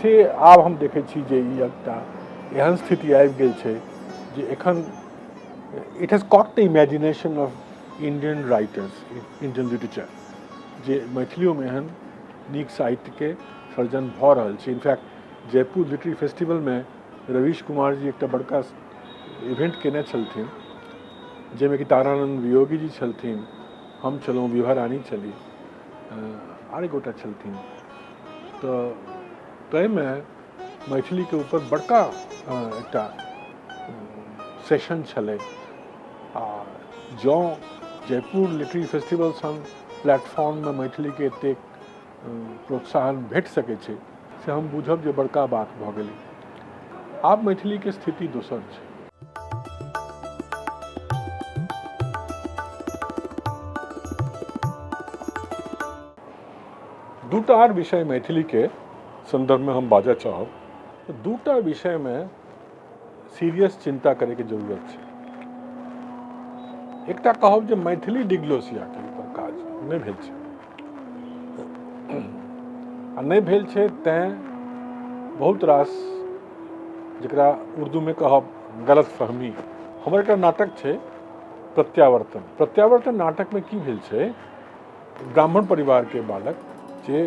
से आब हम देखै छी जे ई एकटा एहन स्थिति आबि गेल छै जे एखन it has caught the imagination of Indian writers, Indian literature, जे मैथिलियोमे एहन नीक साहित्यके सर्जन भऽ रहल छै। इनफैक्ट जयपुर लिटरेरी फेस्टिवलमे रवीश कुमार जी एकटा बड़का इवेंट केने छलथिन, जाहिमे कि तारानंद वियोगी जी छलथिन, हम छलहुँ, विभा रानी छली, आर एक गोटा छलथिन। तऽ ताहिमे मैथिलीके ऊपर बड़का एकटा सेशन छलै। आ जँ जयपुर लिटरेरी फेस्टिवल सन प्लेटफॉर्ममे मैथिलीके एतेक प्रोत्साहन भेट सकै छै से हम बुझब जे बड़का बात भऽ गेलै। आब मैथिलीके स्थिति दोसर छै। दूटा आर विषय मैथिलीके सन्दर्भमे हम बाजऽ चाहब। दूटा विषयमे सीरियस चिन्ता करैके जरूरत छै। एकटा कहब जे मैथिली डिग्लोसियाके ऊपर काज नहि भेल छै आ नहि भेल छै, तैँ बहुत रास जकरा उर्दूमे कहब गलत फहमी। हमर एकटा नाटक छै प्रत्यावर्तन। प्रत्यावर्तन नाटकमे की भेल छै, ब्राह्मण परिवारके बालक जे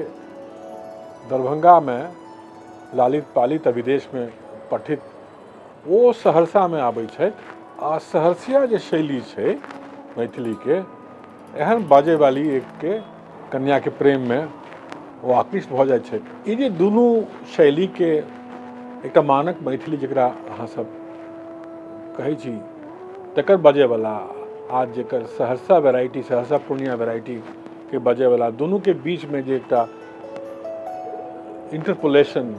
दरभंगामे लालित पालित आ विदेशमे पठित, ओ सहरसामे आबै छथि आ सहरसिया जे शैली छै मैथिलीके, एहन बाजैवाली एकके कन्याके प्रेममे ओ आकृष्ट भऽ जाइ छथि। ई जे दुनू शैलीके एकटा मानक मैथिली जकरा अहाँ सब कहै छी तकर बजैवला आ जेकर सहरसा वेराइटी, सहरसा पूर्णिया वेराइटीके बजैवला, दुनूके बीचमे जे एकटा इंटरपोलेशन,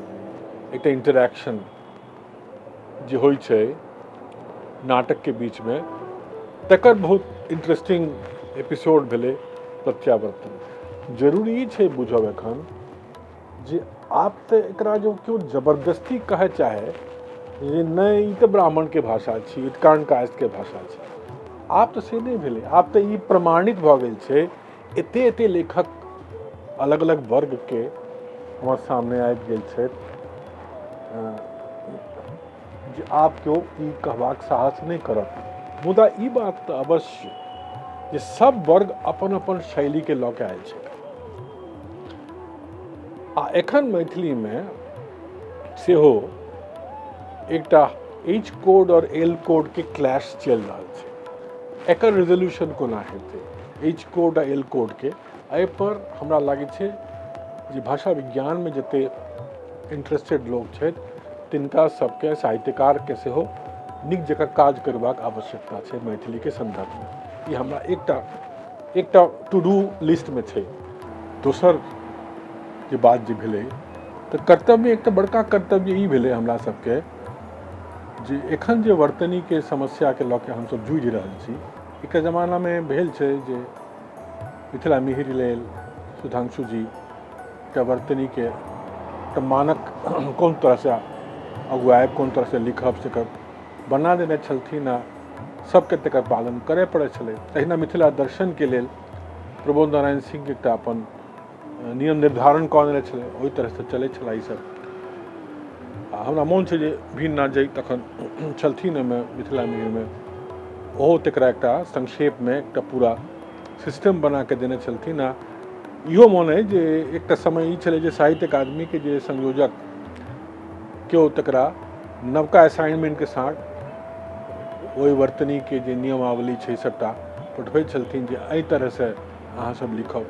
एकटा इंटरैक्शन जे होइ छै नाटकके बीचमे, तकर बहुत इंटरेस्टिंग एपिसोड भेलै प्रत्यावर्तन। जरूरी ई छै बुझब एखन जे आब तऽ एकरा जो केओ जबरदस्ती कहै चाहे जे नहि ई तऽ ब्राह्मणके भाषा छी, ई तऽ कायस्थके भाषा छी, आब तऽ से नहि भेलै। आब तऽ ई प्रमाणित भऽ गेल छै, एते एते लेखक अलग अलग वर्गके हमर सामने आबि गेल छथि जे आब केओ ई कहबाक साहस नहि करत। मुदा ई बात तऽ अवश्य जे सब वर्ग अपन अपन शैलीके लऽ के आयल छै। आ एखन मैथिलीमे सेहो एकटा एच कोड और एल कोड के क्लैश चलि रहल छै। एकर रिजोल्यूशन कोना हेतै एच कोड आ एल कोड के, एहिपर हमरा लागै छै जे भाषा विज्ञानमे जते इंटरेस्टेड लोक छथि तिनका सबके, साहित्यकारके सेहो नीक जकाँ काज करबाक आवश्यकता छै मैथिलीके सन्दर्भमे। ई हमरा एकटा एकटा टू do लिस्टमे छै। दोसर जे बात जे भेलै तऽ कर्तव्य, एकटा बड़का कर्तव्य ई भेलै हमरा सबके जे एखन जे वर्तनीके समस्याके लऽ के हमसब जूझि रहल छी। एकटा जमानामे भेल छै जे मिथिला मिहिर लेल सुधांशु जी एकटा वर्तनीके एकटा मानक कोन तरहसँ अगुआयब, कोन तरहसँ लिखब, से बना देने छलथिन आ सबके तकर पालन करय पड़ै छलै। तहिना मिथिला दर्शनके लेल प्रबोध नारायण सिंह एकटा अपन नियम निर्धारण कऽ देने छलै, ओहि तरहसँ चलै छलै ईसब। आ हमरा मोन छै जे भीमनाथ जी तखन छलथिन ओहिमे मिथिला मिहिरमे, ओहो तकरा एकटा संक्षेपमे एकटा पूरा सिस्टम बनाके देने छलथिन। आ इहो मोन अइ जे एकटा समय ई छलै जे साहित्य अकादमीके जे संयोजक केओ तकरा नवका असाइनमेंटके साथ ओहि वर्तनीके जे नियमावली छै सबटा पठबै छलथिन जे एहि तरहसँ अहाँ सब लिखब।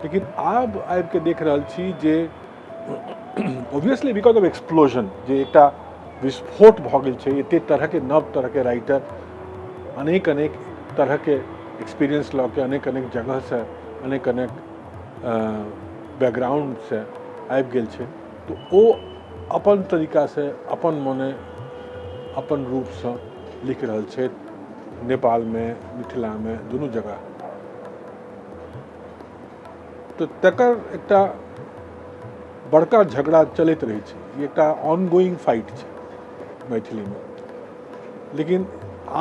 लेकिन आब आबिके देख रहल छी जे ऑब्वियसली because of explosion, जे एकटा विस्फोट भऽ गेल छै, एते तरहके नव तरहके राइटर अनेक अनेक तरहके एक्सपीरियंस लऽ के अनेक अनेक जगहसँ अनेक अनेक बैकग्राउंडसँ आबि गेल छै, तऽ ओ अपन तरीकासँ अपन मने अपन रूपसँ लिख रहल छथि नेपालमे, मिथिलामे, दुनू जगह। तऽ तकर एकटा बड़का झगड़ा चलैत रहै छै, ई एकटा ऑनगोइंग फाइट छै मैथिलीमे। लेकिन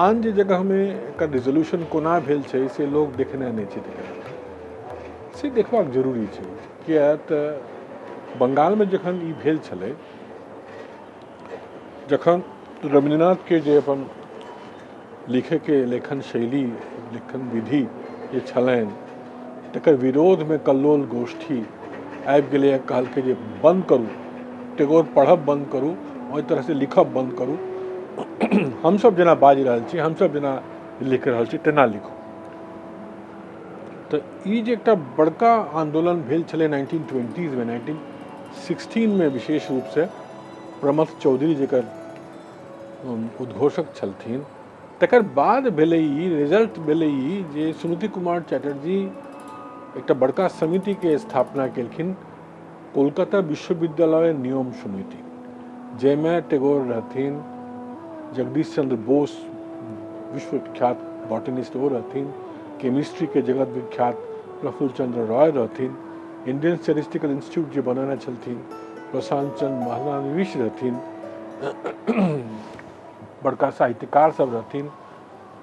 आन जे जगहमे एकर रिजोल्यूशन कोना भेल छै से लोक देखने नहि छै, से देखबाक जरूरी छै। किया तऽ बंगालमे जखन ई भेल छलै, जखन रविन्द्रनाथके जे अपन लिखैके लेखन शैली, लेखन विधि जे छलनि तकर विरोधमे कल्लोल गोष्ठी आबि गेलै आ कहलकै जे बन्द करू, टैगोर पढ़ब बन्द करू, ओहि तरहसँ लिखब बन्द करू, हमसब जेना बाजि रहल छी, हमसब जेना लिख रहल छी तेना लिखू। तऽ ई जे एकटा बड़का आन्दोलन भेल छलै 1920s मे, 1916 मे विशेष रूपसँ प्रमथ चौधरी जकर उद्घोषक छलथिन। तकर बाद भेलै ई रिजल्ट भेलै ई जे सुनीति कुमार चटर्जी एकटा बड़का समितिके स्थापना केलखिन, कोलकाता विश्वविद्यालय नियम समिति, जाहिमे टैगोर रहथिन, जगदीश चंद्र बोस विश्वविख्यात बॉटनिस्ट ओ रहथिन, केमिस्ट्रीके जगत विख्यात प्रफुल्ल चंद्र रॉय रहथिन, इंडियन स्टेटिस्टिकल इंस्टीट्यूट जे बनेने छलथिन प्रशांत चंद्र महलानविश रहथिन, बड़का साहित्यकार सब रहथिन,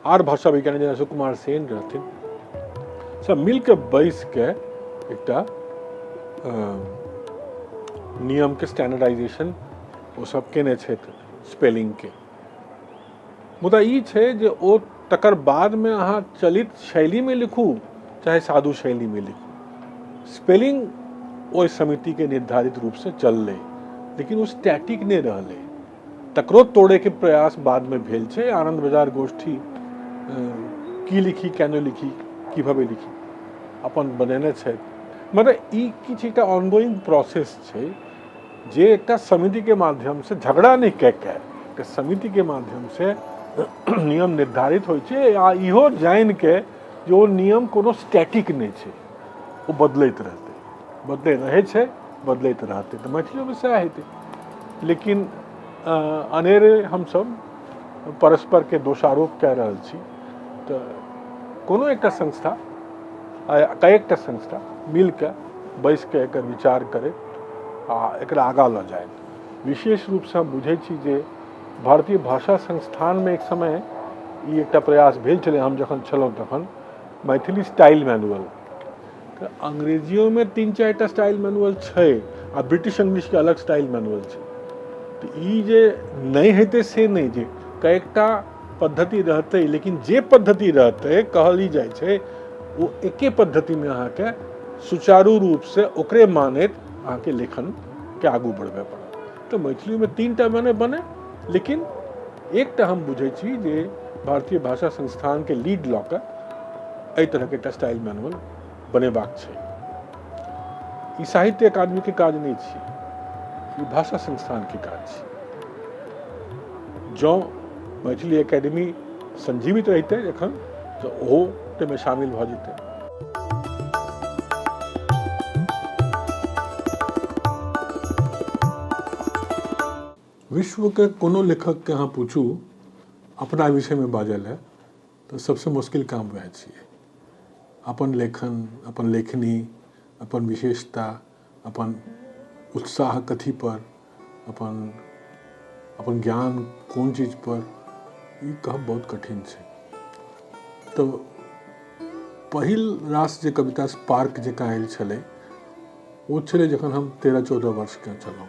आर भाषा वैज्ञानिक जेना सुकुमार सेन रहथिन, सब मिलके बैसके एकटा नियमके स्टैंडर्डाइजेशन ओ सब केने छथि स्पेलिंगके। मुदा ई छै जे ओ तकर बादमे अहाँ चलित शैलीमे लिखू चाहे साधु शैलीमे लिखू, स्पेलिंग ओहि समितिके निर्धारित रूपसँ चललै, लेकिन ओ स्टैटिक नहि रहलै। तकरो तोड़ैके प्रयास बादमे भेल छै। आनंद बाजार गोष्ठी की लिखी केना लिखी किभावे लिखी अपन बनेने छथि। मतलब ई किछु एकटा ऑनगोइंग प्रोसेस छै जे एकटा समितिके माध्यमसँ झगड़ा नहि कए कऽ एकटा समितिके माध्यमसँ नियम निर्धारित होइ छै, आ इहो जानिके जे ओ नियम कोनो स्टैटिक नहि छै, ओ बदलैत रहतै, बदलैत रहै छै, बदलैत रहतै। तऽ मैथिलीमे सएह हेतै। लेकिन अनेरे हमसब परस्परके दोषारोप कए रहल छी। तऽ कोनो एकटा संस्था कएकटा संस्था मिलके बैसके एकर विचार करे आ एकरा आगाँ लऽ जाय। विशेष रूपसँ हम बुझै छी जे भारतीय भाषा संस्थानमे एक समय ई एकटा प्रयास भेल छलै, हम जखन छलहुँ तखन, मैथिली स्टाइल मैनुअल। तऽ अंग्रेजियोमे 3-4 स्टाइल मैनुअल छै आ ब्रिटिश इंग्लिशके अलग स्टाइल मैनुअल छै। तऽ ई जे नहि हेतै से नहि, जे कएकटा पद्धति रहतै, लेकिन जे पद्धति रहतै कहल ई जाइ छै ओ एके पद्धतिमे अहाँके सुचारू रूपसँ ओकरे मानैत अहाँके लेखनके आगू बढ़बय पड़त। तऽ मैथिलीमे 3टा माने बने, लेकिन एकटा हम बुझै छी जे भारतीय भाषा संस्थानके लीड लऽ कऽ एहि तरहके एकटा स्टाइल मैनुअल बनेबाक छै। ई साहित्य अकादमीके काज नहि छी, ई भाषा संस्थानके काज छी। जँ मैथिली एकेडमी संजीवित रहितै एखन तऽ ओहो ताहिमे शामिल भऽ जेतै। विश्वके कोनो लेखकके अहाँ पूछू अपना विषयमे बाजल है तऽ सबसँ मुश्किल काम वएह छियै। अपन लेखन, अपन लेखनी, अपन विशेषता, अपन उत्साह कथी पर, अपन अपन ज्ञान कोन चीज पर, ई कहब बहुत कठिन छै। तऽ पहिल रास जे कविता स्पार्क जकाँ आयल छलै ओ छलै जखन हम 13-14 वर्षके छलहुँ।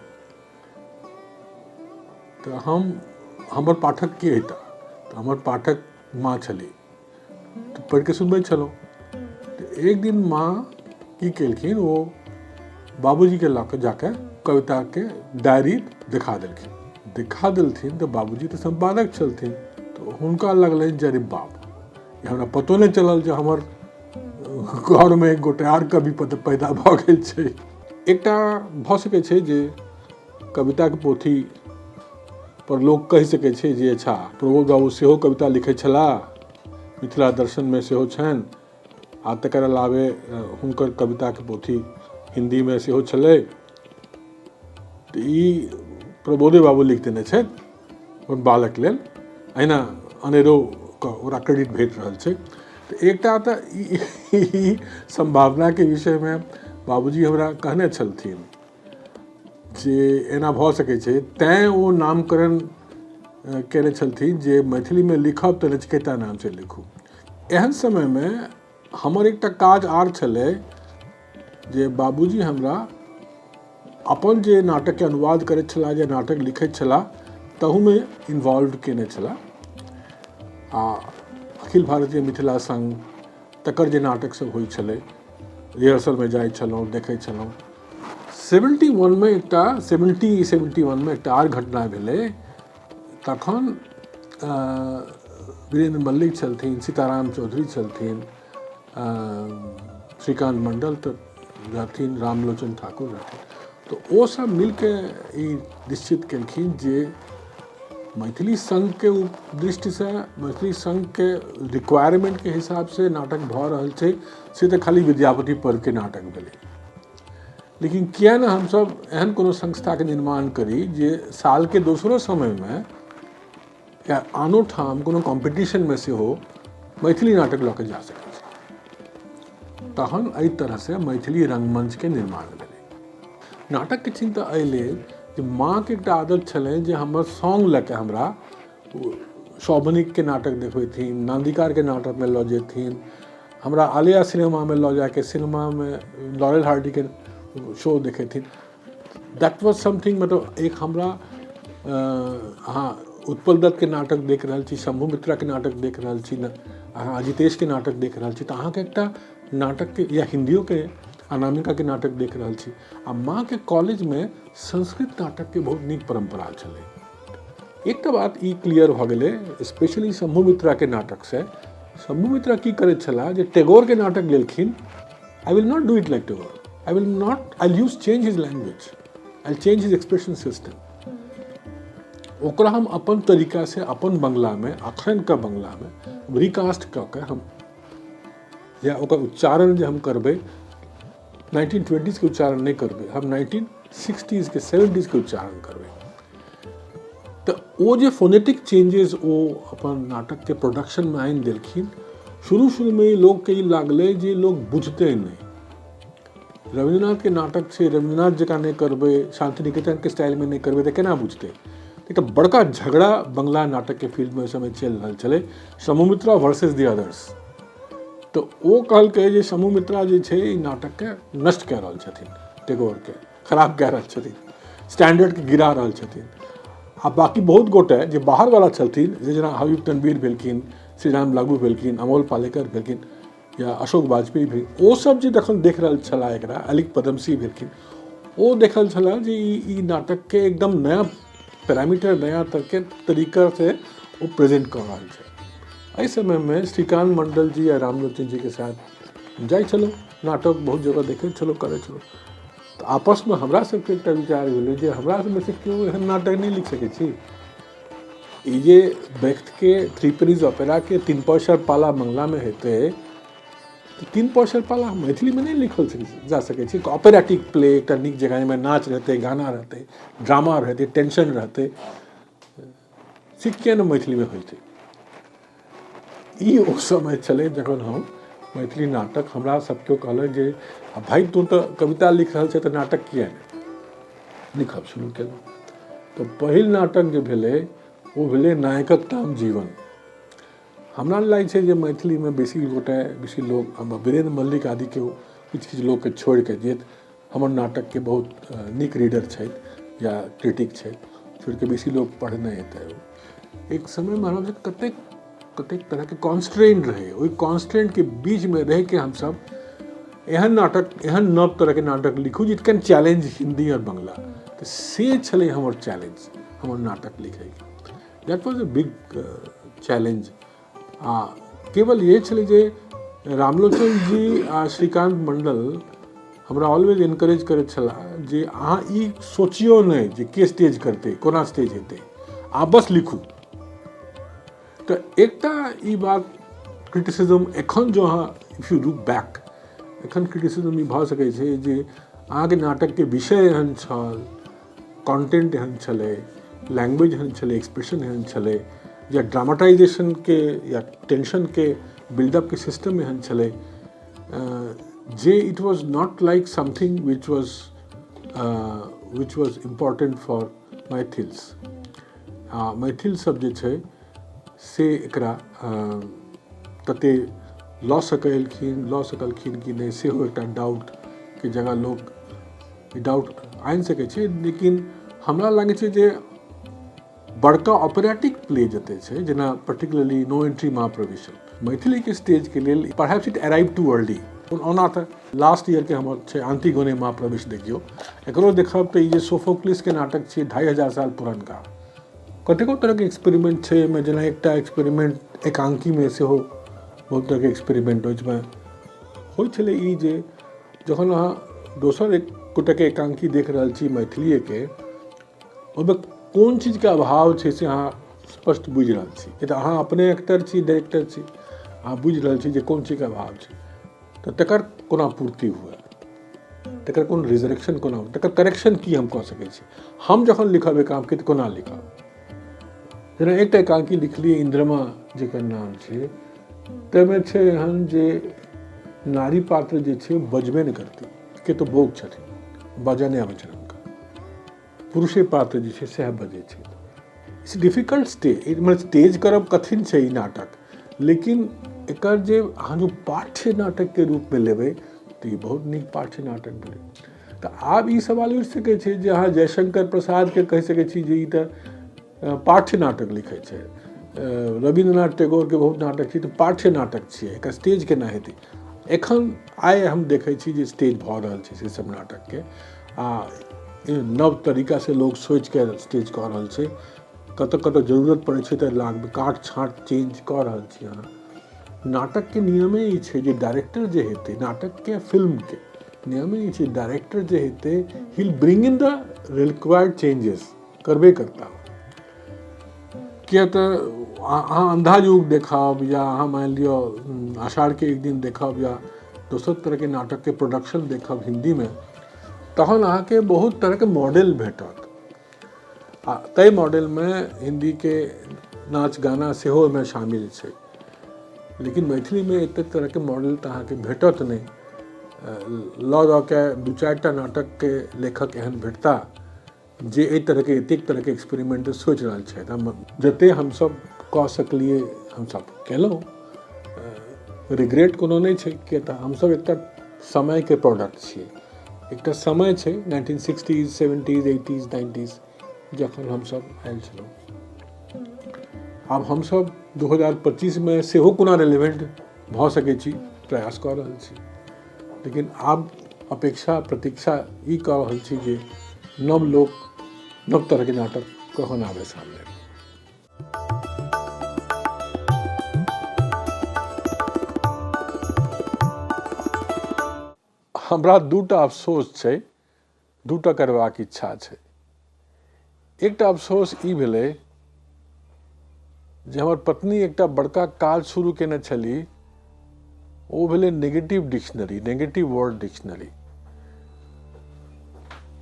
तऽ हमर पाठक के हेता, तऽ हमर पाठक माँ छली, तऽ पढ़िके सुनबै छलहुँ। तऽ एक दिन माँ की केलखिन, ओ बाबूजीके लऽ कऽ जाके कविताके डायरी देखा देलखिन। देखा देलथिन तऽ बाबूजी तऽ सम्पादक छलथिन, तऽ हुनका लगलनि जे अरे बाप, ई हमरा पतो नहि चलल जे हमर घरमे एक गोटे आर कवि पैदा भऽ गेल छै। एकटा भऽ सकै छै जे कविताके पोथी पर लोक कहि सकै छै जे अच्छा प्रबोध बाबू सेहो कविता लिखै छलाह, मिथिला दर्शनमे सेहो छनि, आ तकर अलावे हुनकर कविताके पोथी हिन्दीमे सेहो छलै, तऽ ई प्रबोधे बाबू लिख देने छथि अपन बालक लेल, अहिना अनेरो ओकरा क्रेडिट भेट रहल छै। तऽ एकटा तऽ ई सम्भावनाके विषयमे बाबूजी हमरा कहने छलथिन जे एना भऽ सकै छै, तैँ ओ नामकरण केने छलथिन जे मैथिलीमे लिखब तऽ नचिकेता नामसँ लिखू। एहन समयमे हमर एकटा काज आर छलै जे बाबूजी हमरा अपन जे नाटकके अनुवाद करैत छलाह, जे नाटक लिखैत छलाह, तहूमे इन्वॉल्व केने छलाह। आ अखिल भारतीय मिथिला संघ तकर जे नाटक सब होइ छलै, रिहर्सलमे जाइ छलहुँ, देखै छलहुँ। 71 एकटा 70-71 एकटा आर घटना भेलै। तखन वीरेंद्र मल्लिक छलथिन, सीताराम चौधरी छलथिन, श्रीकांत मंडल तऽ रहथिन, रामलोचन ठाकुर रहथिन। तऽ ओ सब मिलके ई निश्चित केलखिन जे मैथिली संघके दृष्टिसँ, मैथिली संघके रिक्वायरमेंटके हिसाबसँ नाटक भऽ रहल छै, से तऽ खाली विद्यापति पर्वके नाटक भेलै। लेकिन किया ने हमसब एहन कोनो संस्थाके निर्माण करी जे सालके दोसरो समयमे या आनो ठाम कोनो कॉम्पिटिशनमे सेहो मैथिली नाटक लऽ के जा सकै छै। तहन एहि तरहसँ मैथिली रंगमंचके निर्माण भेलै। नाटकके चिन्ता एहि लेल जे माँके एकटा आदत छलनि जे हमर सङ्ग लऽ कऽ हमरा शौभनिकके नाटक देखबैथिन, नान्दिकारके नाटकमे लऽ जेथिन, हमरा आलिया सिनेमामे लऽ जाके सिनेमामे लॉरेल हार्डीके शो देखेथिन। That was something, मतलब एक हमरा अहाँ उत्पल दत्तके नाटक देख रहल छी, शंभू मित्राके नाटक देख रहल छी, अहाँ अजितेशके नाटक देख रहल छी, तऽ अहाँके एकटा नाटकके या हिन्दियोके अनामिकाके नाटक देख रहल छी। आ माँके कॉलेजमे संस्कृत नाटकके बहुत नीक परम्परा छलै। एकटा बात ई क्लियर भऽ गेलै स्पेशली शंभू मित्राके नाटकसँ। शंभू मित्रा की करैत छलाह जे टैगोरके नाटक लेलखिन, I will not do it like Tagore, I will not, I use change his language, I change his expression system, ओकरा हम अपन तरीकासँ अपन बंगलामे, अखनके बंगलामे रिकास्ट कऽ के हम या ओकर उच्चारण जे हम करबै, 1920s के उच्चारण नहि करबै, हम 1960s के 70s के उच्चारण करबै। तऽ ओ जे फोनेटिक चेंजेस ओ अपन नाटकके प्रोडक्शनमे आनि देलखिन, शुरू शुरूमे लोकके ई लागलै जे लोक बुझतै नहि। रविन्द्रनाथके नाटक छै, रविन्द्रनाथ जकाँ नहि करबै, शान्ति निकेतनके स्टाइलमे नहि करबै तऽ केना बुझतै। एकटा बड़का झगड़ा बंगला नाटकके फील्डमे ओहि समय चलि रहल छलै, शंभू मित्रा वर्सेस दी अदर्स। तऽ ओ कहलकै जे शंभू मित्रा जे छै ई नाटकके नष्ट कए रहल छथिन, टैगोरके खराब कए रहल छथिन, स्टैंडर्डके गिरा रहल छथिन। आ बाकी बहुत गोटे जे बाहरवला छलथिन, जे जेना हबीब तनवीर भेलखिन, श्रीराम लागू भेलखिन, अमोल पालेकर भेलखिन या अशोक वाजपेयी भेल, ओ सब जे जखन देख रहल छलाह एकरा, अलिक पदमसी भेलखिन, ओ देखल छलाह जे ई नाटकके एकदम नया पैरामीटर, नया तरहके तरीकासँ ओ प्रेजेंट कऽ रहल छै। एहि समयमे श्रीकान्त मंडल जी आ रामलोचन जीके साथ जाइ छलहुँ, नाटक बहुत जगह देखै छलहुँ, करै छलहुँ। तऽ आपसमे हमरा सबके एकटा विचार भेलै जे हमरा सबमे से केओ एहन नाटक नहि लिख सकै छी। ई जे व्यक्तिके थ्री पेनीज ऑपेराके 3 पैसा पाला बंगलामे हेतै, तऽ 3 पैसा पाला मैथिलीमे नहि लिखल जा सकै छै। ऑपेराटिक प्ले एकटा नीक जगह जाहिमे नाच रहतै, गाना रहतै, ड्रामा रहतै, टेंशन रहतै, से किया नहि मैथिलीमे होइतै। ई ओ समय छलै जखन हम मैथिली नाटक, हमरा सब केओ कहलक जे भाइ तू तऽ कविता लिख रहल छै तऽ नाटक किया नहि लिखब शुरू केलहुँ। तऽ पहिल नाटक जे भेलै ओ भेलै नायकक नाम जीवन। हमरा लागै छै जे मैथिलीमे बेसी गोटे, बेसी लोक, वीरेन्द्र मल्लिक आदिके किछु किछु लोकके छोड़िके जे हमर नाटकके बहुत नीक रीडर छथि या क्रिटिक छथि, छोड़िके बेसी लोक पढ़ने हेतै। एक समयमे हमरा सबके कतेक कतेक तरहके कॉन्स्ट्रेंट रहै, ओहि कॉन्स्ट्रेंटके बीचमे रहिके हमसब एहन नाटक, एहन नव तरहके नाटक लिखू जे it can challenge Hindi आओर बंगला। तऽ से छलै हमर चैलेंज, हमर नाटक लिखैके। That was a big challenge. आ केवल इएह छलै जे रामलोचन जी आ श्रीकान्त मंडल हमरा ऑलवेज इनकरेज करैत छलाह जे अहाँ ई सोचियौ नहि जे के स्टेज करतै, कोना स्टेज हेतै, अहाँ बस लिखू। तऽ एकटा ई बात क्रिटिसिज्म एखन जो अहाँ if you look back, एखन क्रिटिसिज्म ई भऽ सकै छै जे अहाँके नाटकके विषय एहन छल, कॉन्टेंट एहन छलै, लैंग्वेज एहन छलै, एक्सप्रेशन एहन छलै, या ड्रामाटाइजेशनके या टेंशनके बिल्डअपके सिस्टम एहन छलै जे it was not like something which was important for Maithils. आ मैथिल सब जे छै से एकरा तते लऽ सकलखिन कि नहि, सेहो एकटा डाउटके जगह लोक डाउट आनि सकै छै। लेकिन हमरा लागै छै जे बड़का ऑपरेटिक प्ले जते छै, जेना पर्टिकुलरली नो एंट्री महाप्रवेशम, मैथिलीके स्टेजके लेल perhaps it arrive too early. ओना तऽ लास्ट ईयरके हमर छै आंतिगोने महाप्रवेश, देखियौ एकरो देखब तऽ ई जे सोफोक्लिसके नाटक छियै, 2500 साल पुरनका, कतेको तरहके एक्सपेरिमेंट छै एहिमे। जेना एकटा एक्सपेरिमेंट एकांकीमे सेहो बहुत तरहके एक्सपेरिमेंट ओहिमे होइ छलै। ई जे जखन अहाँ दोसर एक गोटेके एकाङ्की देख रहल छी मैथिलीएके, ओहिमे कोन चीजके अभाव छै से अहाँ स्पष्ट बुझि रहल छी, किएक तऽ अहाँ अपने एक्टर छी, डायरेक्टर छी, अहाँ बुझि रहल छी जे कोन चीजके अभाव छै। तऽ तकर कोना पूर्ति हुए, तकर कोन रिजरेक्शन कोना हुए, तकर करेक्शन की हम कऽ सकै छी। हम जखन लिखब एकाङ्की तऽ कोना लिखब? जेना एकटा एकाङ्की लिखलियै इन्द्रमा जकर नाम छै, ताहिमे छै एहन जे नारी पात्र जे छै बजबे नहि करतै, के तऽ बोग छथिन, बाजऽ नहि आबै छनि हुनका, पुरुषे पात्र जे छै सएह बजै छै। It's difficult stage, मतलब स्टेज करब कठिन छै ई नाटक, लेकिन एकर जे अहाँ जो पाठ्य नाटकके रूपमे लेबै तऽ ई बहुत नीक पाठ्य नाटक भेलै। तऽ आब ई सवाल उठि सकै छै जे अहाँ जयशंकर प्रसादके कहि सकै छी जे ई तऽ पाठ्य नाटक लिखै छै, रविन्द्रनाथ टैगोरके बहुत नाटक छै तऽ पाठ्य नाटक छियै, एकर स्टेज केना हेतै? एखन आइ हम देखै छी जे स्टेज भऽ रहल छै से सब नाटकके, आ नव तरीकासँ लोक सोचिके स्टेज कऽ रहल छै। कतऽ कतऽ जरूरत पड़ै छै तऽ लाग काट छाँट चेंज कऽ रहल छी अहाँ। नाटकके नियमे ई छै जे डायरेक्टर जे हेतै, नाटकके फिल्मके नियमे ई छै, डायरेक्टर जे हेतै he will bring in the required changes करबे करता। किया तऽ अहाँ अन्धा युग देखब या अहाँ मानि लिअ आषाढ़के एक दिन देखब या दोसर तरहके नाटकके प्रोडक्शन देखब हिन्दीमे, तहन अहाँके बहुत तरहके मॉडल भेटत, आ ताहि मॉडलमे हिन्दीके नाच गाना सेहो ओहिमे शामिल छै। लेकिन मैथिलीमे एतेक तरहके मॉडल तऽ अहाँके भेटत नहि। लऽ दऽ के दू चारिटा नाटकके लेखक एहन भेटता जे एहि तरहके एतेक तरहके एक्सपेरिमेंट सोचि रहल छथि। हम जतेक हमसभ कऽ सकलियै हमसभ केलहुँ, रिग्रेट कोनो नहि छै, किएक तऽ हमसभ एकटा समयके प्रोडक्ट छियै। एकटा समय छै 1960s 70s 80s 90s जखन हमसभ आयल छलहुँ। आब हमसभ 2025 मे सेहो कोना रेलेवेंट भऽ सकै छी प्रयास कऽ रहल छी, लेकिन आब अपेक्षा प्रतीक्षा ई कऽ रहल छी जे नव लोक नव तरहके नाटक कखन आबै सामने। हमरा दूटा अफसोस छै, दूटा करबाक इच्छा छै। एकटा अफसोस ई भेलै जे हमर पत्नी एकटा बड़का काज शुरू केने छली, ओ भेलै negative dictionary, negative word dictionary.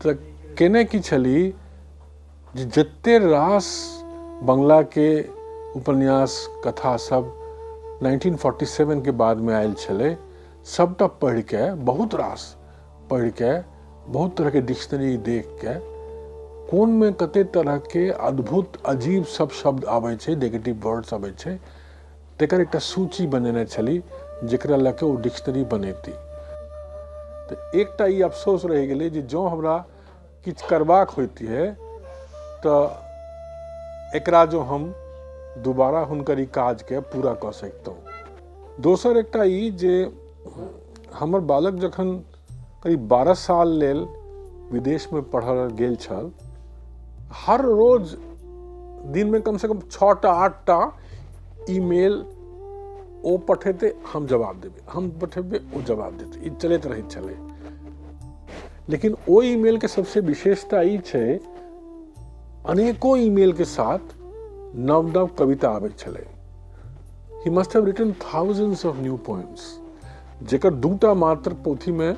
तऽ केने की छली जे जते रास बंगलाके उपन्यास कथा सब 1947 के बादमे आयल छलै सबटा पढ़िके, बहुत रास पढ़िके, बहुत तरहके डिक्शनरी देखिके कोनमे कते तरहके अद्भुत अजीब सब शब्द आबै छै, नेगेटिव वर्ड्स आबै छै, तकर एकटा सूची बनेने छली जकरा लऽ कऽ ओ डिक्शनरी बनेती। तऽ एकटा ई अफसोस रहि गेलै जे जँ हमरा किछु करबाक होइतियै तऽ एकरा जो हम दोबारा हुनकर ई काजके पूरा कऽ सकितहुँ। दोसर एकटा ई जे हमर बालक जखन करीब 12 साल लेल विदेशमे पढ़ल गेल छल, हर रोज दिनमे कमसँ कम 6टा 8टा ईमेल ओ पठेतै, हम जवाब देबै, हम पठेबै, ओ जवाब देतै, ई चलैत रहैत छलै। लेकिन ओ ईमेलके सबसँ विशेषता ई छै, अनेको ईमेलके साथ नव नव कविता आबै छलै। He must have written thousands of new poems, जेकर दूटा मात्र पोथीमे,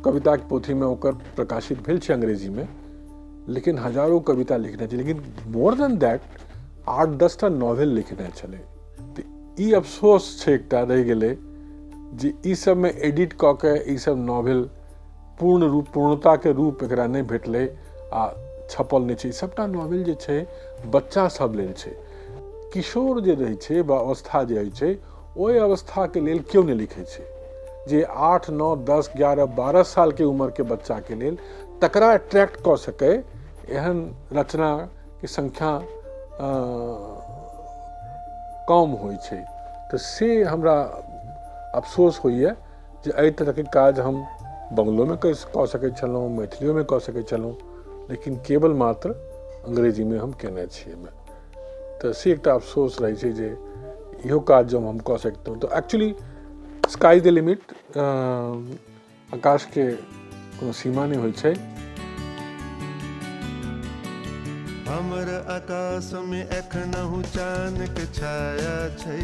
कविताके पोथीमे ओकर प्रकाशित भेल छै अंग्रेजीमे, लेकिन हजारो कविता लिखने छै। लेकिन मोर देन that 8-10 टा नॉवेल लिखने छलै। तऽ ई अफसोस छै एकटा रहि गेलै जे ई सबमे एडिट कऽ के ई सब नॉवेल पूर्ण रूप, पूर्णताके रूप एकरा नहि भेटलै आ छपल नहि छै। सबटा नॉवेल जे छै बच्चा सब लेल छै, किशोर जे रहै छै वा अवस्था जे होइ छै ओहि अवस्थाके लेल केओ नहि लिखै छै। जे 8 9 10 11 12 सालके उम्रके बच्चाके लेल तकरा अट्रैक्ट कऽ सकै एहन रचनाके संख्या कम होइ छै। तऽ से हमरा अफसोस होइए जे एहि तरहके काज हम बंगलोमे कऽ सकै छलहुँ, मैथिलियोमे कऽ सकै छलहुँ, लेकिन केवल मात्र अंग्रेजीमे हम केने छी एहिमे। तऽ से एकटा अफसोस रहै छै जे इहो काज जँ हम कऽ सकितहुँ तऽ एक्चुअली स्काई द लिमिट, आकाशके कोनो सीमा नहि होइ छै। हमर आकाश में एखनहु चान के छाया छै,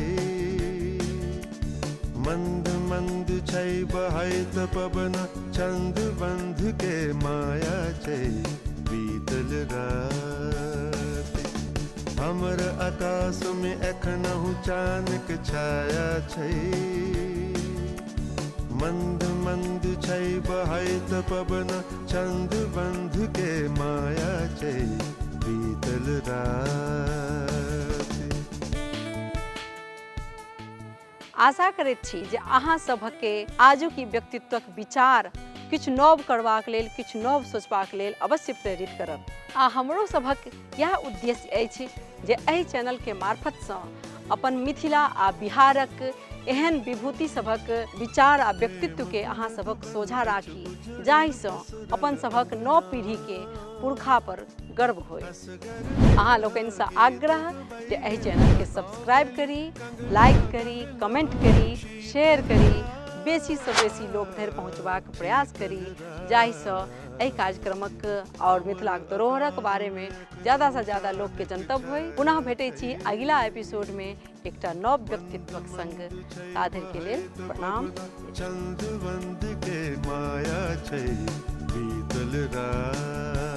मंद मंद छै बहैत पवन, छंद बंध के माया छै। बीतल रात हमर आकाश में एखनहु चान के छाया छै, मंद मंद छै बहैत पवन, छंद बंध के माया छै। बीतल रात। आशा करैत छी जे अहाँ सभके आजुक ई व्यक्तित्वक विचार किछु नव करबाक लेल, किछु नव सोचबाक लेल अवश्य प्रेरित करत। आ हमरो सभक इएह उद्देश्य अछि जे एहि चैनलके मार्फतसँ अपन मिथिला आ बिहारक एहन विभूति सभक विचार आ व्यक्तित्वके अहाँ सभक सोझा राखी, जाहिसँ अपन सभक नव पीढ़ीके पुरखा पर गर्व होय। अहाँ लोकनिसँ आग्रह जे एहि चैनलके सब्सक्राइब करी, लाइक करी, कमेंट करी, शेयर करी, बेसीसँ बेसी लोक धरि पहुँचबाक प्रयास करी, जाहिसँ एहि कार्यक्रमक आओर मिथिलाक धरोहरक बारेमे ज़्यादासँ ज़्यादा लोकके जनतब होय। पुनः भेटै छी अगिला एपिसोडमे एकटा नव व्यक्तित्वक संग। ताधरिके लेल प्रणाम। चंद बंद के माया छै, बीतल रात।